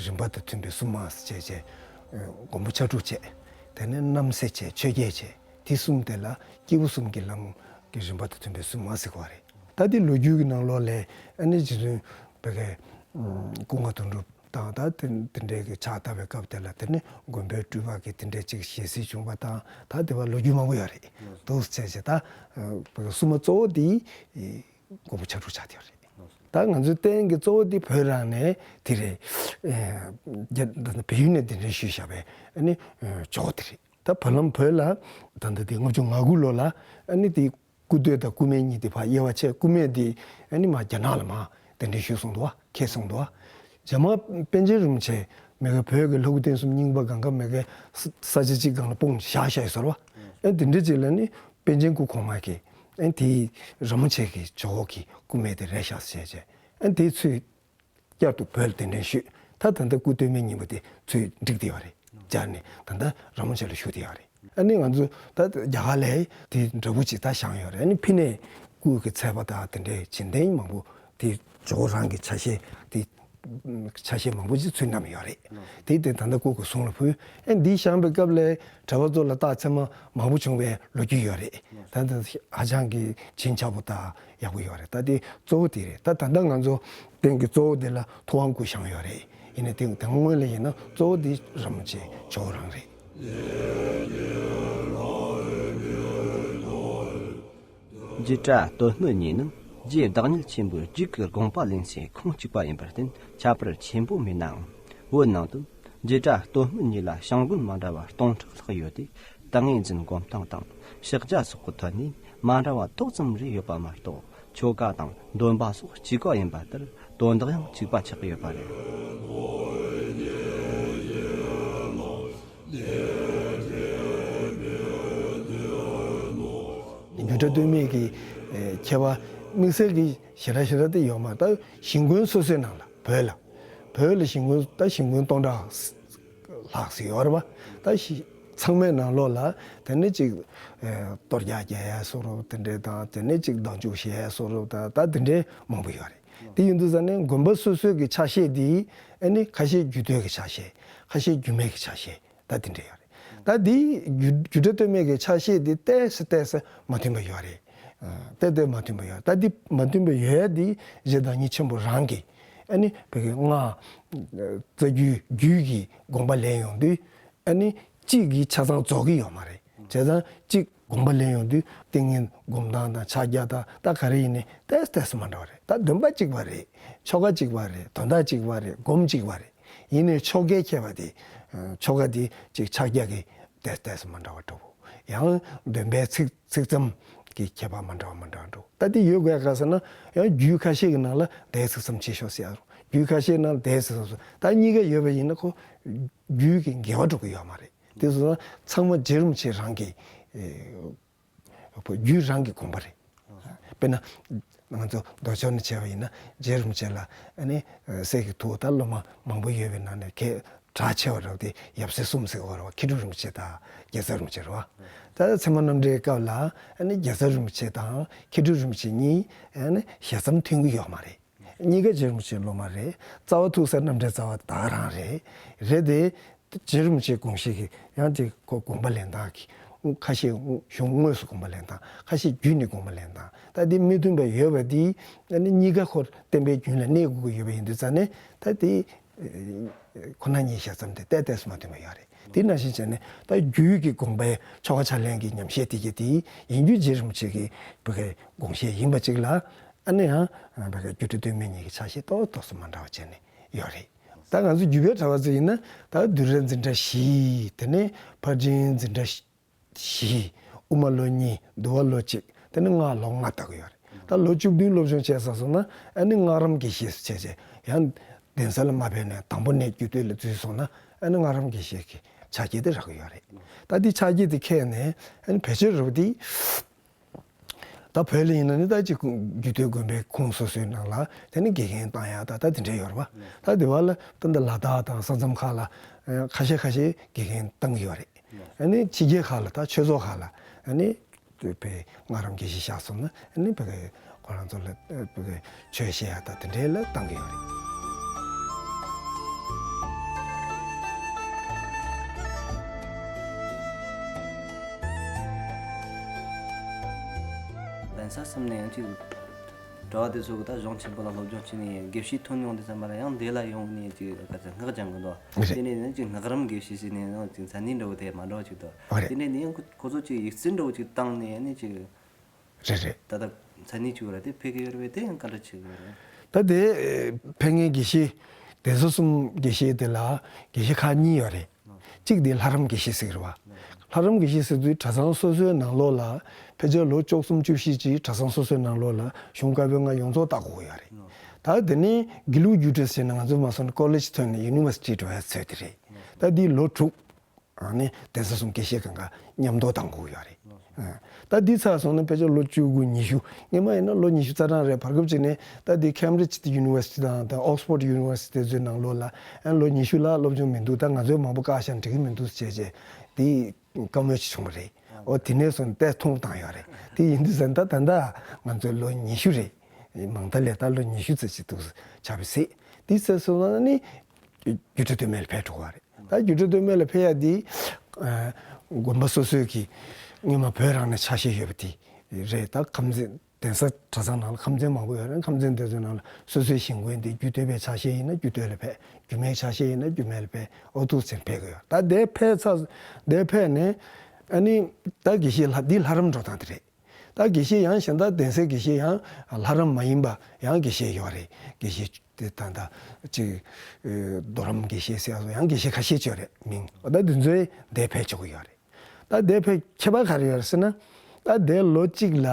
རིམ་པ་དང་མཐུན་པའི་གསུམ་མ་ཟེར་བྱས་བྱས། མགོན་པོ་ཕྱག་དྲུག་བྱས། དེ་ནས་རྣམ་སྲས་བྱས། ཆོས་རྒྱལ་བྱས། དེ་གསུམ་དེ་ལ་སྐྱེས་བུ་གསུམ་གྱི་ལམ་གྱི་རིམ་པ་དང་མཐུན་པའི་གསུམ་མ་ཟེར་གྱི་ཡོད་རེད། ད་དེ་ལོ་རྒྱུས་ཀྱི་ནང་ལོགས་ལ་ཨ་ནི་རྗེ་བཙུན་བོད་ཀྱི་སྐུ་ངོ་དོན་གྲུབ་ དང་ད་དེ་དེ་འདྲའི་གི་ཕྱག་བཏབ་པའི་སྐབས་དེ་ལ་དེ་ནི་མགོན་པོའི་སྤྲུལ་པ་གི་དེ་འདྲའི་ཅིག་ཞལ་གཟིགས་བྱུང་བ་དང་ད་དེ་བ་ལོ་རྒྱུས་མང་པོ་ཡོད་རེད། འདུག་བྱས་བྱས་ད་སྲུང་མ་གཙོ་བོ་དེ་མགོན་པོ་ཕྱག་དྲུག་ཆགས་བསྡད་ཡོད་རེད། ད་ང་ཚོའི་རྟེན་གྱི་གཙོ་བོ་དེ་བོད་རང་ནས་དེ་རེད། རྒྱ་བལ་ཡུལ་ནས་དེ་འདྲའི་ཞུས་བཞག་པའི་ཨ་ནི་ཇོ་བོ་དེ་རེད། ད་བར་ལམ་བོད་ལ་ད་ལྟ་དེ་ལྔ་བཅུ་ང་དགུ་ལོ་ལ་ཨ་ནི་དེ་སྐུ་སྟོད་དང་སྐུ་སྨད་གཉིས་དེ་ཕར་དབྱེ་བ་ཕྱེ། སྐུ་སྨད་དེ་ཨ་ནི་མར་རྒྱ་ནག་ལ་མར་གདན་འདྲེན་ཞུས་སོང་འདུག་བ། ཁྱེར་སོང་འདུག་བ། རྗེས་མ་པཎ་ཆེན་རིན་པོ་ཆེ་མི་དགེ་བོད་ཀྱི་ལྷ་སྐུ་རྟེན་གསུམ་རྙིང་པ་སྒང་ག་མི་དགེ་ས་ས་ཆ་གཅིག་སྒང་ལ་སྤུངས་བཞག་བཞག་ཡོད་ཟེར་བ། ཨེ་དེ་འདྲ་ཅིག་ལ་ནི་པཎ་ཆེན་སྐུ་གོང་མ་གིས་ཨེ་དེ་རིན་པོ་ཆེ་གི་ཇོ་བོ་གི་སྐུ་སྨད་དེ་རེད་བཞག་ཟེར་བྱས་ཨེ་དེ་ཚུར་བསྐྱར་དུ་བོད་ལ་གདན་འདྲེན་ཞུས། ད་ད་ལྟ་སྐུ་སྟོད་སྨད་གཉིས་པོ་དེ་ཚུར་བསྒྲིགས་བསྡད་ཡོད་རེད། སྦྱར་ནས་ད་ལྟ་རིན་པོ་ཆེ་ལ་བཞུགས་བསྡད་ཡོད་རེད། ཨ་ནི་ང་ཚོ་ད་རྒྱ་གར་ལ་དེ་འདྲ་པོ་ཅིག་ད་བཞེངས་ཡོད་རེད། ཨ་ནི་ཕི་ནས་སྐུ་གི་ཚལ་པ་དང་དེ་འདྲའི་བྱིན་རྟེན་མང་པོ་དེ་ཇོ་བོ་རང་གི་ཆ་ཤས་དེ་ཆ་ཤས་མང་པོ་ཅིག་ཚུར་བསྣམས་ཡོད་རེད། དེ་དེ་ད་ལྟ་སྐུ་གི་གསུང་ལ་ཕུལ། ཨ་འདི་བཞེངས་པའི་སྐབས་ལ་གྲྭ་པ་ཚོ་ལ་རྟགས་མཚན་མ་མང་པོ་བྱུང་བའི་ལོ་རྒྱུས་ཡོད་རེད། ད་ལྟ་ཧ་ཅང་གི་བྱིན་ཆགས་པོ་དང་ཡག་པོ་ཡོད་རེད། ད་དེ་གཙོ་བོ་དེ་རེད། ད་ད་ལྟ་ང་ཚོ་རྟེན་གྱི་གཙོ་བོ་དེ་ལ་ཐུབ་དབང་སྐུ་བཞེངས་ཡོད་རེད། ཡིན་ནའི་དེ་དེ་སྔོན་ལ་ཡིན་ན་གཙོ་བོ་དེ་རིན་པོ་ཆེ་ཇོ་བོ་རང་རེད། རྗེ་གྲྭ་སྟོད་སྨད་གཉིས་ནི་རྗེ་བདག་ཉིད་ཆེན་པོའི་རྒྱུད་ཀྱི་དགོངས་པ་ལེན་སའི་ཁུངས་གཅིག་པ་ཡིན་པར་བརྟེན་ཁྱད་པར་ཆེན་པོ་མེད་ནའང་བོད་ནང་དུ་རྗེ་གྲྭ་སྟོད་སྨད་གཉིས་ལ་བྱ་འགུལ་མ་འདྲ་བ་སྟོང་ཕྲག་ལྷག་ཡོད་དེ། ཏིང་ངེ་འཛིན་སྒོམ་སྟངས་དང་ཕྱག་རྒྱ་སོགས་ཀྱི་ཐད་ནས་མ་འདྲ་བ་ཏོག་ཙམ་རེ་ཡོད་པ་མ་གཏོགས་ཆོ་ག་དང་འདོན་པ་སོགས་གཅིག་པ་ཡིན་པ་ལྟར་དོན་དག་ཡང་གཅིག་པ་ཆགས་ཀྱི་ཡོད་པ་རེད། རྒྱུད་གྲྭ་སྟོད་སྨད་ཀྱི་ཨེ་ཁྱད་པར་དམིགས་བསལ་གྱི་ཞེ་དྲག་ཞེ་དྲག་དེ་ཡོད་མ་རེད། ད་ཞིང་དགོན་སོ་སོའི་ནང་ལ་བོད་ལ་བོད་ལ་ཞིང་དགོན་ད་ཞིང་དགོན་སྟོང་ཕྲག་ལྷག་ཙམ་ཡོད་རེད་པ། ད་ཞི་ཚང་མའི་ནང་ལོགས་ལ་དེ་ནས་ཅིག་ཨེ་གཏོར་རྒྱག་རྒྱག་ཡས་བཟོ་འདྲ་དེ་འདྲས་དང་དེ་ནས་ཅིག་བདག་འཇུག་བྱེད་ཡས་བཟོ་འདྲ་དང་ད་དེ་འདྲས་མང་པོ་ཡོད་རེད། དེ་ཡིན་དུས་ཙང་ནས་དགོན་པ་སོ་སོའི་གི་ཆ་ཤས་དེ་ཨ་ནི་ཁ་ཤས་རྒྱུད་སྟོད་ཀྱི་ཆ་ཤས། ཁ་ཤས་རྒྱུད་སྨད་ཀྱི་ཆ་ཤས། ད་དེ་འདྲ་ཡོད་རེད། ད་འདི་རྒྱུད་རྒྱུད་གྲྭ་སྟོད་སྨད་ཀྱི་ཆ་ཤས་འདི་ཏོག་ཙམ་ཏོག་ཙམ་མ་མཐུན་པ་ཡོད་རེད། ཨ་ཏོག་ཏོག་མ་མཐུན་པ་ཡོད། ད་འདི་མ་མཐུན་པ་ཡོད་ཡ་འདི་རྗེ་བདག་ཉིད་ཆེན་པོ་རང་གིས་ཨ་ནི་བོད་ཀྱི་སྔགས་རྩ་རྒྱུད་རྒྱུད་ཀྱི་དགོངས་པ་ལེན་ཡོང་དུས་ཨ་ནི་གཅིག་གིས་ཆ་ཚང་རྫོགས་ཀྱི་ཡོད་མ་རེད། བྱས་ཙང་གཅིག་དགོངས་པ་ལེན་ཡོང་དུས་ཏིང་ངེ་འཛིན་སྒོམ་སྟངས་དང་ཕྱག་རྒྱ་དང་ད་ག་རེ་ཡིན་ནའི་ཏོག་ཙམ་ཏོག་ཙམ་མ་འདྲ་བ་རེད། ད་འདོན་པ་གཅིག་པ་རེད། ཆོ་ག་གཅིག་པ་རེད། དོན་དག་གཅིག་པ་རེད། སྒོམ་གཅིག་པ་རེད། ཡིན་ནའི་ཆོ་གའི་ཁྱད་པར་དེ། ཆོ་ག་དེ་ཅིག་ཕྱག་རྒྱ་གི་ཏོག་ཙམ་ཏོག་ཙམ་མ་འདྲ་བ་འགྲོ། ཡང་འདོན་པའི་ཚིག་ཚིག་ཙམ་གྱི་ཁྱད་པར་མ་འདྲ་བ་མ་འདྲ་བ་འགྲོ། ད་དེ་ཡོད་དགོས་ག་ཟེར་ན་ཡང་རྒྱུད་ཁ་ཤས་ཀྱི་ནང་ལ་དེའི་ཚིག་ཙམ་ཆེ་ཤོས་ཟེར་ཡ་རུ། རྒྱུད་ཁ་ཤས་ནང་དེའི་ཚིག་ཙམ་སོ་ད་གཉིས་ཀ་ཡོད་པ་ཡིན་ན་ཁོ་རྒྱུད་ཀྱི་འགལ་བ་འགྲོ་གི་ཡོད་མ་རེད། དེ་སོ་ཚང་མ་རྗེ་རིན་པོ་ཆེ་རང་གི་རྒྱུད་རང་གི་དགོངས་པ་རེད། དཔེར་ན་ང་ཚོ་མདོ་ཕྱོགས་ནས་བྱས་པ་ཡིན་ན་རྗེ་རིན་པོ་ཆེ་ལ་ཨ་ནི་སྲས་ཀྱི་ཐུ་བོ་ད་སློབ་མ་མང་པོ་ཡོད་པའི་ནང་ནས་གལ་གྲགས་ཆེ་བ་རེད་དེ་ཡབ་སྲས་གསུམ་ཟེར་བ་རེད་བ། མཁས་གྲུབ་རིན་པོ་ཆེ་དང་རྒྱལ་ཚབ་རིན་པོ་ཆེ་རེད་བ། ད་ཚད་མ་རྣམ་འགྲེལ་སྐབས་ལ་ཨ་ནི་རྒྱལ་ཚབ་རིན་པོ་ཆེ་དང་མཁས་གྲུབ་རིན་པོ་ཆེ་གཉིས་ཨ་ནི་ཞལ་ཙམ་མཐུན་གྱི་ཡོད་མ་རེད། གཉིས་ཀ་རྗེ་རིན་པོ་ཆེའི་སློབ་མ་རེད། རྩ་བ་ཐུག་ས་རྣམ་འགྲེལ་རྩ་བ་ད་ག་རང་རེད། རེད་དེ། རྗེ་རིན་པོ་ཆེའི་དགོངས་བཞེད་ཀྱི་ཡང་དེ་ཁོ་དགོངས་པ་ལེན་སྟངས་ཀྱི་ཁ་ཤས་གཞུང་དངོས་སུ་དགོངས་པ་ལེན་སྟངས། ཁ་ཤས་རྒྱུད་ནས་དགོངས་པ་ལེན་སྟངས། ད་དེ་མི་མཐུན་པ་ཡོད་པ་དེ་ཨ་ནི་གཉིས་ཀ་ཁོ་བསྟན་པའི་རྒྱུན་ལ་གནས་དགོས་ཀྱི་ཡོད་པ་ཡིན་དུས་ཙང་ནས་ད་དེ་ཁོ་ན་ཉིད་ཞལ་ཙམ་དེ་ཏོག་ཙམ་མ་མཐུན་པ་ཡོད་རེད། དེ་ནང་བཞིན་བྱས་ནས་ད་རྒྱུད་ཀྱི་དགོངས་པའི་ཆོ་ག་ཕྱག་ལེན་གྱི་ཉམས་བཞེས་དེ་གྱད་དེ་ཡིན་རྒྱུ་རྗེ་རིན་པོ་ཆེ་གི་བོད་ཀྱི་དགོངས་བཞེད་ཡིན་པ་ཅིག་ལ་ཨ་ནི་ཡང་བོད་ཀྱི་རྒྱུད་གྲྭ་སྟོད་སྨད་གཉིས་ཀྱི་ཆ་ཤས་ཏོག་ཏོག་ཙམ་མ་འདྲ་བ་བྱས་ནས་ཡོད་རེད། ད་ང་ཚོ་རྒྱུད་པའི་གྲྭ་པ་ཚོ་ཡིན་ན་ད་བདུད་རྩི་འཛིན་གྲྭ་བཞི། དེ་ནས་ཕར་ཕྱིན་འཛིན་གྲྭ་བཞི། དབུ་མ་ལོ་གཉིས། འདུལ་བ་ལོ་གཅིག་དེ་ནས་སྔགས་ལོ་ལྔ་ལྟ་གི་ཡོད་རེད། ད་ལོ་བཅུ་བདུན་སློབ་སྦྱོང་བྱས་ཚར་སོང་ན་ཨ་ནི་སྔགས་རམས་དགེ་བཤེས་སུ་བྱས་བྱས་ཡང་གདན་ས་ལ་མ་ཕེབས་ནས་དང་པོ་ནས་རྒྱུད་སྟོད་ལ་འཛུལ་སོང་ན་ཨ་ནི་སྔགས་རམས་དགེ་བཤེས་ཀྱི་ཕྱག་འཁྱེར་དེ་རག་གི་ཡོད་རེད། ད་འདི་ཕྱག་འཁྱེར་དེ་ཁྱེར་ནས་ཨ་ནི་བེད་སྤྱོད་རོགས་དེ། ད་བོད་ལ་ཡིན་ན་ནི་ད་ཅིག་རྒྱུད་སྟོད་དགོན་པའི་ཁོངས་སོ་སོའི་ནང་ལ་དེ་ནི་དགེ་རྒན་བཏང་ཡག་ད་ད་དེ་འདྲ་ཡོད་རེད་པ། ད་དེ་བ་ལ་ད་འདི་ལ་དྭགས་དང་ས་མཚམས་ཁག་ལ་ཁ་ཤས་ཁ་ཤས་དགེ་རྒན་བཏང་གི་ཡོད་རེད། ཨ་ནི་ཕྱི་རྒྱལ་ཁག་ལ་ད་ཆོས་ཚོགས་ཁག་ལ་ཨ་ནི་བོད་པའི་སྔགས་རམས་དགེ་བཤེས་བཞག་སོང་ན་ཨ་ནི་བོད་པའི་ཁོ་རང་ཚོ་ལ་བོད་པའི་ཆོས་བཤད་ཡག་ད་དེ་འདྲའི་ལ་བཏང་གི་ཡོད་རེད། གདན་ས་གསུམ་ནས་ཡང་ཅིག་གྲྭ་བ་དེ་ཚོ་གི་ད་གཞུང་ཆེན་པོ་ལ་སློབ་སྦྱོང་བྱས་ནས་དགེ་བཤེས་ཐོན་ཡོང་དུས་ཙམ་པ་ལ་ཡང་འདི་ལ་ཡོང་ནས་ཅིག་ག་ཚོད་སྔགས་སྦྱང་གི་འདུག་རེད། དེ་ནས་ནི་ཅིག་སྔགས་རམས་དགེ་བཤེས་ཟེར་ནས་ཡང་ཅིག་མཚན་གནས་འདྲ་བོ་དེ་མ་འདྲ་བ་ཅིག་འདུག་རེད། དེ་ནས་ནི་ཡང་ཁོ་ཚོ་ཅིག་ཡིག་རྩིས་འདྲ་བོ་ཅིག་བཏང་ནས་ནི་ཅིག་རེད་རེད། ད་ལྟ་མཚན་གནས་ཅིག་ཡོད་རེད། དེ་ཕེབས་ཀྱི་ཡོད་རེད་པས། དེ་ཡང་ག་འདྲ་བྱེད་ཀྱི་ཡོད་རེད། ད་དེ་ཕེབས་མཁན་དགེ་བཤེས་གདན་ས་གསུམ་དགེ་བཤེས་དེ་ལ་དགེ་བཤེས་ཁག་གཉིས་ཡོད་རེད། གཅིག་དེ་ལྷ་རམས་དགེ་བཤེས་ཟེར་གྱི་རེད་བ། ལྷ་རམས་དགེ་བཤེས་ཟེར་དུས་གྲྭ་ཚང་སོ་སོའི་ནང་ལོགས་ལ་ཕལ་ཆེར་ལོ་བཅུ་གསུམ་བཅུ་བཞི་ཅིག་གྲྭ་ཚང་སོ་སོའི་ནང་ལོགས་ལ་གཞུང་བཀའ་པོད་ལྔ་ཡོངས་རྫོགས་བལྟ་དགོས་ཀྱི་ཡོད་རེད། ད་དེ་ནས་དགེ་ལུགས་རྒྱུགས་སྤྲོད་ཟེར་ན་ང་ཚོ་མ་སོང་ན་ཀོ་ལེཇ་ཐོན་ནས་ཡུ་ནི་ཝར་སི་ཊི་འགྲོ་ཡ་ཚོད་དེ་རེད། ད་འདི་ལོ་དྲུག་ཨ་ནི་གདན་ས་གསུམ་དགེ་བཤེས་གང་ག་མཉམ་དུ་བཏང་དགོས་ཡོད་རེད། ཨ། ད་འདི་ཚར་སོང་ན་ཕལ་ཆེར་ལོ་བཅུ་དགུ་ཉི་ཤུ། སྔོན་མ་ཡིན་ན་ལོ་ཉི་ཤུ་རྩ་གྲངས་རེད། བར་སྐབས་ཅིག་ནས་ད་འདི་ཁེམ་བྷྲིཇ་ཡུ་ནི་ཝར་སི་ཊི་དང་དང་ཨོག་སི་ཕོརཌ་ཡུ་ནི་ཝར་སི་ཊི་དེ་ཚོའི་ནང་ལོགས་ལ་ཨ་ལོ་ཉི་ཤུ་ལ་སློབ་སྦྱོང་མི་འདུག་ད་ང་ཚོའི་མང་པོ་བཀག་བཞག་འགྲིག་གི་མི་འདུག་ཟེར་བྱས་བྱས་འདི་བཀའ་མོལ་ཅིག་བྱུང་བ་རེད། འོ་དེ་ནས་བཟུང་ཏོག་ཙམ་ཐུང་བཏང་ཡོད་རེད། དེ་ཡིན་དུས་ཙང་ད་ད་ལྟ་ང་ཚོའི་ལོ་ཉི་ཤུ་རེད། མང་མཐའ་ལས་ད་ལོ་ཉི་ཤུ་ཙམ་ཅིག་འདུག་ཆགས་པའི་ཚེ་དེ་ཚར་སོང་ན་ནི། རྒྱུད་གྲྭ་སྟོད་སྨད་ལ་ཕེབས་འགྲོ་བ་རེད། ད་རྒྱུད་གྲྭ་སྟོད་སྨད་ལ་ཕེབས་ཡ་དེ་ཨ་དགོན་པ་སོ་སོའི་གི་སྔོན་མ་བོད་རང་ནས་ཆ་ཤས་ཡོད་པ་དེ་རེད། ད་ཁམས་ཚན་གདན་ས་གྲྭ་ཚང་ནང་ལ་ཁམས་ཚན་མང་པོ་ཡོད་རེད། ཁམས་ཚན་དེ་ཚོའི་ནང་ལ་སོ་སོའི་ཞིང་ཁོངས་དེ་རྒྱུད་སྟོད་པའི་ཆ་ཤས་ཡིན་ན་རྒྱུད་སྟོད་ལ་ཕེབས། རྒྱུད་སྨད་ཆ་ཤས་ཡིན་ན་རྒྱུད་སྨད་ལ་ཕེབས། འོ་འདུག་སེ་ཕེབས་གི་ཡོད། ད་དེ་ཕེབས་ཚར་དེ་ཕེབས་ནས་ཨ་ནི་ད་དགེ་བཤེས་ལྷ་འདི་ལྷ་རམས་འགྲོ་སྟངས་དེ་རེད། ད་དགེ་བཤེས་ཡང་གཞན་དག་གདན་སའི་དགེ་བཤེས་ཡང་ལྷ་རམས་མ་ཡིན་པ་ཡང་དགེ་བཤེས་ཡོད་རེད། དགེ་བཤེས་དེ་ད་ལྟ་ཅིག་ཨེ་རྡོ་རམས་དགེ་བཤེས་ཟེར་ཡང་དགེ་བཤེས་ཁ་ཤས་ཅིག་ཡོད་རེད་མིང་། ད་དེ་ཚོའི་འདིར་ཕེབས་ཆོག་གི་ཡོད་རེད། ད་འདིར་ཕེབས་ཁྱད་པར་ག་རེ་ཡོད་རེད་ཟེར་ན། ད་འདིར་ལོ་གཅིག་ལ་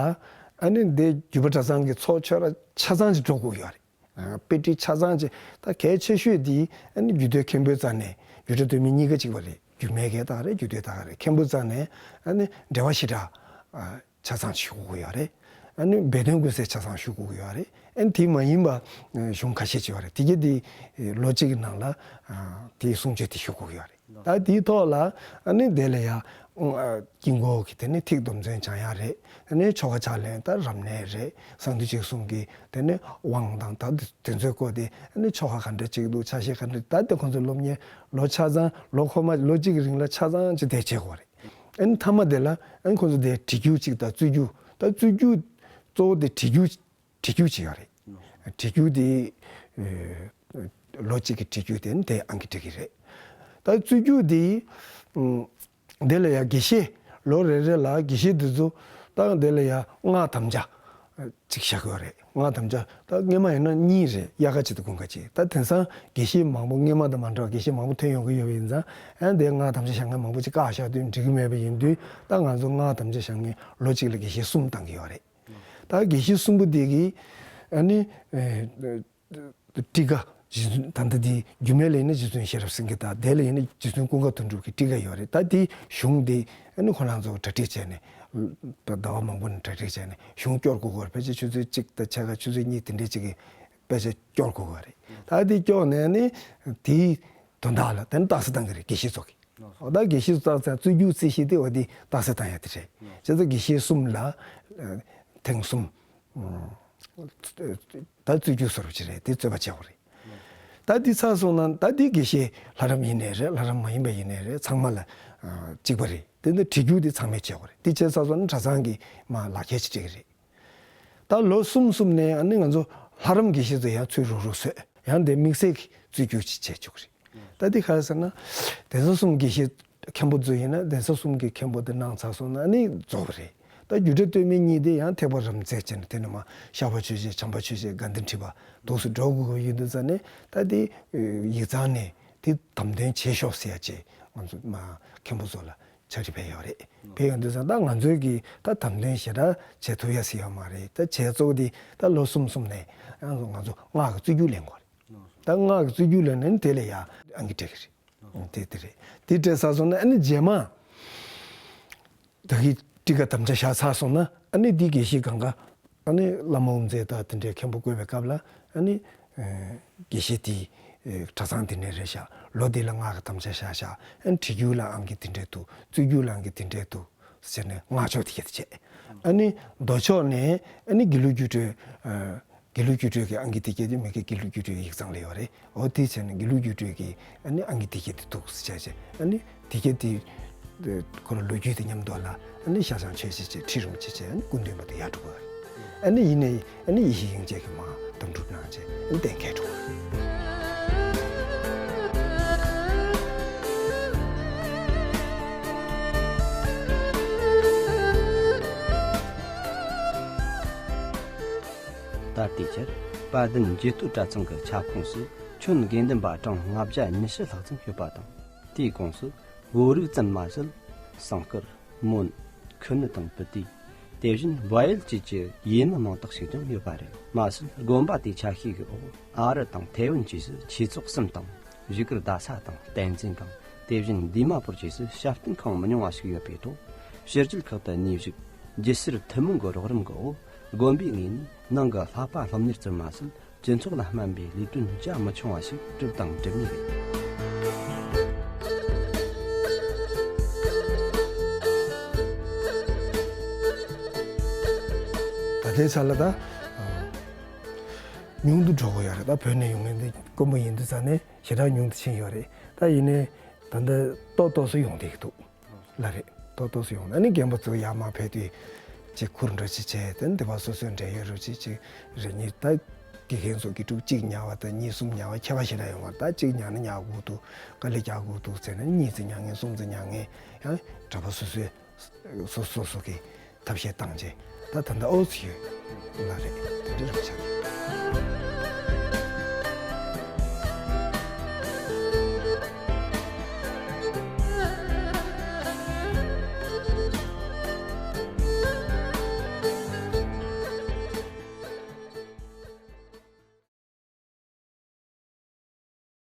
ཨ་ནི་འདིར་རྒྱུད་པ་གྲྭ་ཚང་གི་ཚོགས་ཆོས་ར་ཆ་ཚང་ཅིག་འགྲོ་དགོས་ཡོད་རེད། ཨ་དཔེ་ཁྲིད་ཆ་ཚང་ཅིག་ད་གལ་ཆེ་ཤོས་དེ་ཨ་ནི་རྒྱུད་སྟོད་མཁན་པོའི་རྩ་ནས་རྒྱུད་གྲྭ་སྟོད་སྨད་གཉིས་ཀ་གཅིག་པ་རེད། རྒྱུད་སྨད་ཀྱི་ད་རེད། རྒྱུད་སྟོད་ད་རེད། མཁན་པོའི་རྩ་ནས་ཨ་ནི་འགྲེལ་པ་བཤད་གྲྭ་ཨ་ཆ་ཚང་ཞུ་དགོས་ཀྱི་ཡོད་རེད། ཨ་ནི་སྦས་དོན་ཀུན་གསལ་ཆ་ཚང་ཞུ་དགོས་ཀྱི་ཡོད་རེད། ཨ་ནི་དེ་མ་ཡིན་པ་གཞུང་ཁ་ཤས་ཅིག་ཡོད་རེད། དེ་ག་དེ་ལོ་གཅིག་གི་ནང་ལ་དེའི་གསུང་ཆོས་དེ་ཞུ་དགོས་ཀྱི་ཡོད་རེད། ད་དེའི་ཐོག་ལ་ཨ་ནི་དེ་ལ་ཡ་དཀྱིལ་འཁོར་གྱི་དེ་ནི་ཐིག་སྡོམ་བརྩོན་བྱ་ཡ་རེད། ཨ་ནི་ཆོ་ག་ཕྱག་ལེན་ད་རབ་གནས་རེད། གསང་འདུས་ཆོས་གསུམ་གྱི་དེ་ནི་དབང་དང་ད་དེ་ཚོའི་སྐོར་དེ་ཨ་ནི་ཆོ་ག་ག་འདྲ་བྱེད་ཀྱི་འདུག་ཆ་ཤས་ག་འདྲ། ད་དེ་ཁོང་ཚོ་སློབ་གཉེར་ལོ་ཆ་ཚང་ལོ་འཁོར་མ་ལོ་གཅིག་གི་རིང་ལ་ཆ་ཚང་ཅིག་དེ་བྱེད་དགོས་རེད། ཨ་ནི་མཐའ་མ་དེ་ལ་ཨ་ནི་ཁོང་ཚོ་དེ་བྲིས་རྒྱུགས་ཅིག་དང་རྩོད་རྒྱུགས། ད་རྩོད་རྒྱུགས་གཙོ་བོ་དེ་བྲིས་རྒྱུགས་བྲིས་རྒྱུགས་ཅིག་ཡོད་རེད། བྲིས་རྒྱུགས་དེ་ཨེ་ལོ་གཅིག་གི་བྲིས་རྒྱུགས་དེ་ནི་དེ་ཨང་ཀི་སྤྲད་ཀྱི་རེད། ད་རྩོད་རྒྱུགས་དེ་ཨམ་དེ་ལ་ཡང་དགེ་བཤེས་ལོ་རེ་རེ་ལ་དགེ་བཤེས་དེ་ཚོ་ད་དེ་ལ་ཡང་སྔགས་དམ་བཅའ་ཅིག་བཞག་གི་ཡོད་རེད། སྔགས་དམ་བཅའ་ད་སྔོན་མ་ཡིན་ན་གཉིས་རེད། དབྱར་ཁ་གཅིག་དང་དགུན་ཁ་གཅིག་ད་དེང་སང་དགེ་བཤེས་མང་པོ་སྔོན་མ་དང་མ་འདྲ་བ་དགེ་བཤེས་མང་པོ་ཐོན་ཡོང་གི་ཡོད་པ་ཡིན་ཙང་། ཨ་ནི་དེ་སྔགས་དམ་བཅའ་བཞག་མཁན་མང་པོ་ཅིག་བཀག་བཞག་དུས་འགྲིག་གི་མེད་པ་ཡིན་དུས། ད་ང་ཚོ་སྔགས་དམ་བཅའ་བཞག་མཁན་ལོ་གཅིག་ལ་དགེ་བཤེས་གསུམ་བཏང་གི་ཡོད་རེད། ད་དགེ་བཤེས་གསུམ་པོ་དེ་གིས་ཨ་ནི་ཨེ་ཊཱི་ཀ་རྗེ་བཙུན་ད་ལྟ་དེ་རྒྱུད་སྨད་ལ་ཡིན་ན་རྗེ་བཙུན་ཤེས་རབ་སེང་གེ་དང་། དེ་ལ་ཡིན་ན་རྗེ་བཙུན་ཀུན་དགའ་དོན་གྲུབ་ཀྱི་ཊཱི་ཀ་ཡོད་རེད། ད་དེ་གཞུང་དེ་ཨ་ནི་ཁོ་རང་ཚོ་གྲ་སྒྲིག་བྱས་ནས། ཟླ་བ་མང་པོ་ནས་གྲ་སྒྲིག་བྱས་ནས་གཞུང་སྐྱོར་དགོས་ཀྱི་ཡོད་རེད། ཕལ་ཆེར་ཆུ་ཚོད་གཅིག་དང་ཕྱེད་ཀ་ཆུ་ཚོད་གཉིས་དེ་འདྲས་ཅིག་གི་དཔེ་ཆ་སྐྱོར་དགོས་པ་རེད། ད་དེ་སྐྱོར་ནས་ནི་དེའི་དོན་དག་ལ་དེ་ནི་རྟགས་གསལ་བཏང་གི་རེད། དགེ་བཤེས་ཚོ་གིས། འོ་ད་དགེ་བཤེས་ཚོ་རྟགས་གསལ་རྩོད་རྒྱུགས་རྩོད་གཞི་དེ་འོ་དེ་རྟགས་གསལ་བཏང་ཡ་དེ་རེད། བྱས་ཙང་དགེ་བཤེས་གསུམ་ལ་ཨ་ཐེངས་གསུམ་ཨ་ད་རྩོད་རྒྱུགས་བཟོ་འདྲ་ཅིག་རེད། དེ་རྩོད་པ་བྱེད་དགོས་རེད། ད་དེ་ཚར་སོང་ན་ད་དེ་དགེ་བཤེས་ལྷ་རམས་ཡིན་ནའི་རེད། ལྷ་རམས་མ་ཡིན་པ་ཡིན་ནའི་རེད། ཚང་མ་ལ་ཨ་གཅིག་པ་རེད། དེ་འདི་བྲིས་རྒྱུགས་དེ་ཚང་མས་བྱེད་དགོས་རེད། དེ་བྱས་ཚར་སོང་ན་གྲྭ་ཚང་གི་མར་ལག་ཁྱེར་ཅིག་སྤྲད་ཀྱི་རེད། ད་ལོ་གསུམ་གསུམ་ནས་ཨ་ནི་ང་ཚོ་ལྷ་རམས་དགེ་བཤེས་ཚོ་ཡང་ཚུར་རུག་རུག་བཟོས། ཡང་དེ་དམིགས་བསལ་གྱི་རྩོད་རྒྱུགས་ཅིག་བྱེད་བཅུག་རེད། ད་དེ་ག་རེ་ཟེར་ན། གདན་ས་གསུམ་དགེ་བཤེས་མཁན་པོ་ཚོ་ཡིན་ན་གདན་ས་གསུམ་གྱི་མཁན་པོ་དེ་གནང་ཚར་སོང་ན་ཨ་ནི་རྫོགས་པ་རེད། ད་རྒྱུད་གྲྭ་སྟོད་སྨད་གཉིས་དེ་ཡང་ཐེག་པ་རབ་མཛེས་བྱས་ནས་དེ་ནས་མར་ཤར་པ་ཆོས་རྗེ། བྱམས་པ་ཆོས་རྗེ། དགའ་ལྡན་ཁྲི་པ་འདུག་སེ་འགྲོ་དགོས་ཀྱི་ཡོད་དུས་ཙང་ནས། ད་དེ་ཡིག་ཚང་ནས་དེ་དམ་དོན་བྱེད་ཤོག་ཟེར་ཡ་ཅིག་ང་ཚོ་མར་མཁན་པོ་ཚོ་ལ་ཕྱག་བྲིས་ཕེབས་ཡོད་རེད། ཕེབས་ཡོང་དུས་ཙང་ད་ང་ཚོས་ཀྱིས་ད་དམ་དོན་ཞེ་དྲག་བྱེད་ཐུབ་ཡ་ཟེར་ཡོད་མ་རེད། ད་བྱས་ཙང་དེ་ད་ལོ་གསུམ་གསུམ་ནས་ང་ཚོ་ང་ཚོ་སྔགས་ཀྱི་རྩོད་རྒྱུགས་ལེན་དགོས་རེད། ད་སྔགས་ཀྱི་རྩོད་རྒྱུགས་ལེན་ནས་དེ་ལ་ཡ་ཨང་ཀི་སྤྲད་ཀྱི་རེད། དེ་དེ་རེད། དེ་སྤྲད་ཚར་སོང་ན་ཨ་ནི་རྗེས་མ་ད་གི་ཊཱི་ཀ་དམ་བཅའ་བཞག་ཚར་སོང་ན་ཨ་ནི་དེ་དགེ་བཤེས་གང་ག་ཨ་ནི་བླ་མ་དབུ་མཛད་དང་དེ་འདྲའི་མཁན་པོ་བསྐོས་པའི་སྐབས་ལ་ཨ་ནི་ཨེ་དགེ་བཤེས་དེ་ཨེ་གྲྭ་ཚང་དེ་ནས་རེད་ཤག་ལོ་དེ་ལ་སྔགས་ཀྱི་དམ་བཅའ་བཞག་ཤག་ཨ་ནི་བྲིས་རྒྱུགས་ལ་ཨང་ཀི་དེ་འདྲས་འདུག་རྩོད་རྒྱུགས་ལ་ཨང་ཀི་དེ་འདྲས་འདུག་ཟེར་ནས་སྔགས་ཕྱོགས་དེ་ག་དེ་བྱས། ཨ་ནི་མདོ་ཕྱོགས་ནས་ཨ་ནི་དགེ་ལུགས་རྒྱུགས་སྤྲོད། ཨ་དགེ་ལུགས་རྒྱུགས་སྤྲོད་ཀྱི་ཨང་ཀི་དེ་ག་དེ་མི་དགེ་དགེ་ལུགས་རྒྱུགས་སྤྲོད་ཀྱི་ཡིག་ཚང་ལ་ཡོད་རེད། འོ་དེ་བྱས་ནས་དགེ་ལུགས་རྒྱུགས་སྤྲོད་ཀྱི་ཨ་ནི་ཨང་ཀི་དེ་ག་དེ་འདུག་ཟེར་བྱས་བྱས། ཨ་ནི་དེ་ག་དེ་ཁོ་རང་ལོ་རྒྱུས་དང་མཉམ་དུ་ལ་ཨ་ནི་ཤ་ཆང་མཆོད་བྱས་བྱས་ཁྲི་རིན་པོ་ཆེ་བྱས། ཨ་ནི་སྐུ་མདུན་མ་དེ་ཡར་འགྲོ་དགོས་རེད། ཨ་ནི་ཡིན་ནའི་ཨ་ནི་ཡེ་ཤེས་དབྱིངས་ཅན་གྱི་མ་དམ་སྒྲུབ་གནང་བྱས་ཨ་ནི་གཏན་འཁེལ་འགྲོ་བ་རེད། ད་ལྟའི་ཆར་དཔལ་ལྡན་རྗེ་སྟོད་གྲྭ་ཚང་གི་ཁྱབ་ཁོངས་སུ་ཁྱོན་དགེ་འདུན་པ་གྲངས་ལྔ་བརྒྱ་ཉི་ཤུ་ལྷག་ཙམ་ཡོད་པ་དང་། དེའི་ཁོངས་སུ་བོད་རིགས་ཙམ་མ་ཟད། སང་ཀར། མོན། ཁུ་ནུ་དང་པུ་ཏི། དེ་བཞིན་བལ་ཡུལ་བཅས་ཀྱི་ཡུལ་མི་མང་དག་ཞིག་ཀྱང་ཡོད་པ་རེད། མ་ཟད་དགོན་པ་དེའི་ཆ་ཤས་ཀྱི་འོག་ཨ་རི་དང་ཐེ་ཝན་བཅས་སུ་ཆོས་ཚོགས་གསུམ་དང་བཞུགས་སྒར་རྡ་ས་དང་བསྟན་འཛིན་སྒང་། དེ་བཞིན་འདན་མ་པུར་བཅས་སུ་ཞབས་བརྟན་ཁང་མི་ཉུང་བ་ཞིག་ཡོད་པའི་ཐོག་ཕྱི་རྒྱལ་ཁག་ཏུ་གནས་བཞུགས་རྒྱལ་སྲས་ཐུན་མོང་གི་རོགས་རམ་གྱི་འོག་དགོན་པའི་ངོས་ནས་ནང་གི་ལྷ་པ་སློབ་གཉེར་ཙམ་མ་ཟད། སྤྱི་ཚོགས་ལ་སྨན་པའི་ལས་དོན་རྒྱ་མི་ཆུང་བ་ཞིག་བསྒྲུབས་དང་སྒྲུབ་མུས་རེད། ད་ལྟའི་ཆ་ལ་ད་ཉུང་དུ་འགྲོ་གི་ཡོད་རེད། ད་བོད་ནས་ཡོང་མཁན་དེ་དཀོན་པོ་ཡིན་དུས་ཙང་ནས་ཞེ་དྲག་ཉུང་དུ་ཕྱིན་ཡོད་རེད། ད་ཡིན་ནའི་ད་ལྟ་ཏོག་ཏོག་ཙམ་ཡོང་བསྡད་ཀྱི་འདུག་ལ་རེད། ཏོག་ཏོག་ཙམ་ཡོང་ན་ནི་རྒན་པ་ཚོ་ཡར་མར་ཕེབས་དུས་ཅིག་ཁུར་འདྲ་ཅིག་བྱས་ཏེ་འདི་པ་སོ་སོའི་འབྲེལ་ཡོད་རུ་ཅིག་ཅིག་རེ་གཉིས། ད་དགེ་རྒན་ཚོ་དགེ་ཕྲུག་གཅིག་ཉར་བ་དང་གཉིས་གསུམ་ཉར་བ་ཁྱད་པར་ཞེ་དྲག་ཡོད་མ་རེད། ད་གཅིག་ཉར་ན་ཉར་དགོས་འདུག་དཀའ་ལས་རྒྱག་དགོས་འདུག་ཟེར་ན་གཉིས་ཙམ་ཉར་མཁན་གསུམ་ཙམ་ཉར་མཁན་ཡང་གྲྭ་པ་སོ་སོའི་སོ་སོ་སོ་གི་ཐབས་ཤེས་བཏང་རྗེས་ད་ད་ལྟ་ཨོ་ཙི་ཡོད་ལ་རེད། དེ་འདྲ་རང་ཆགས་ཡོད།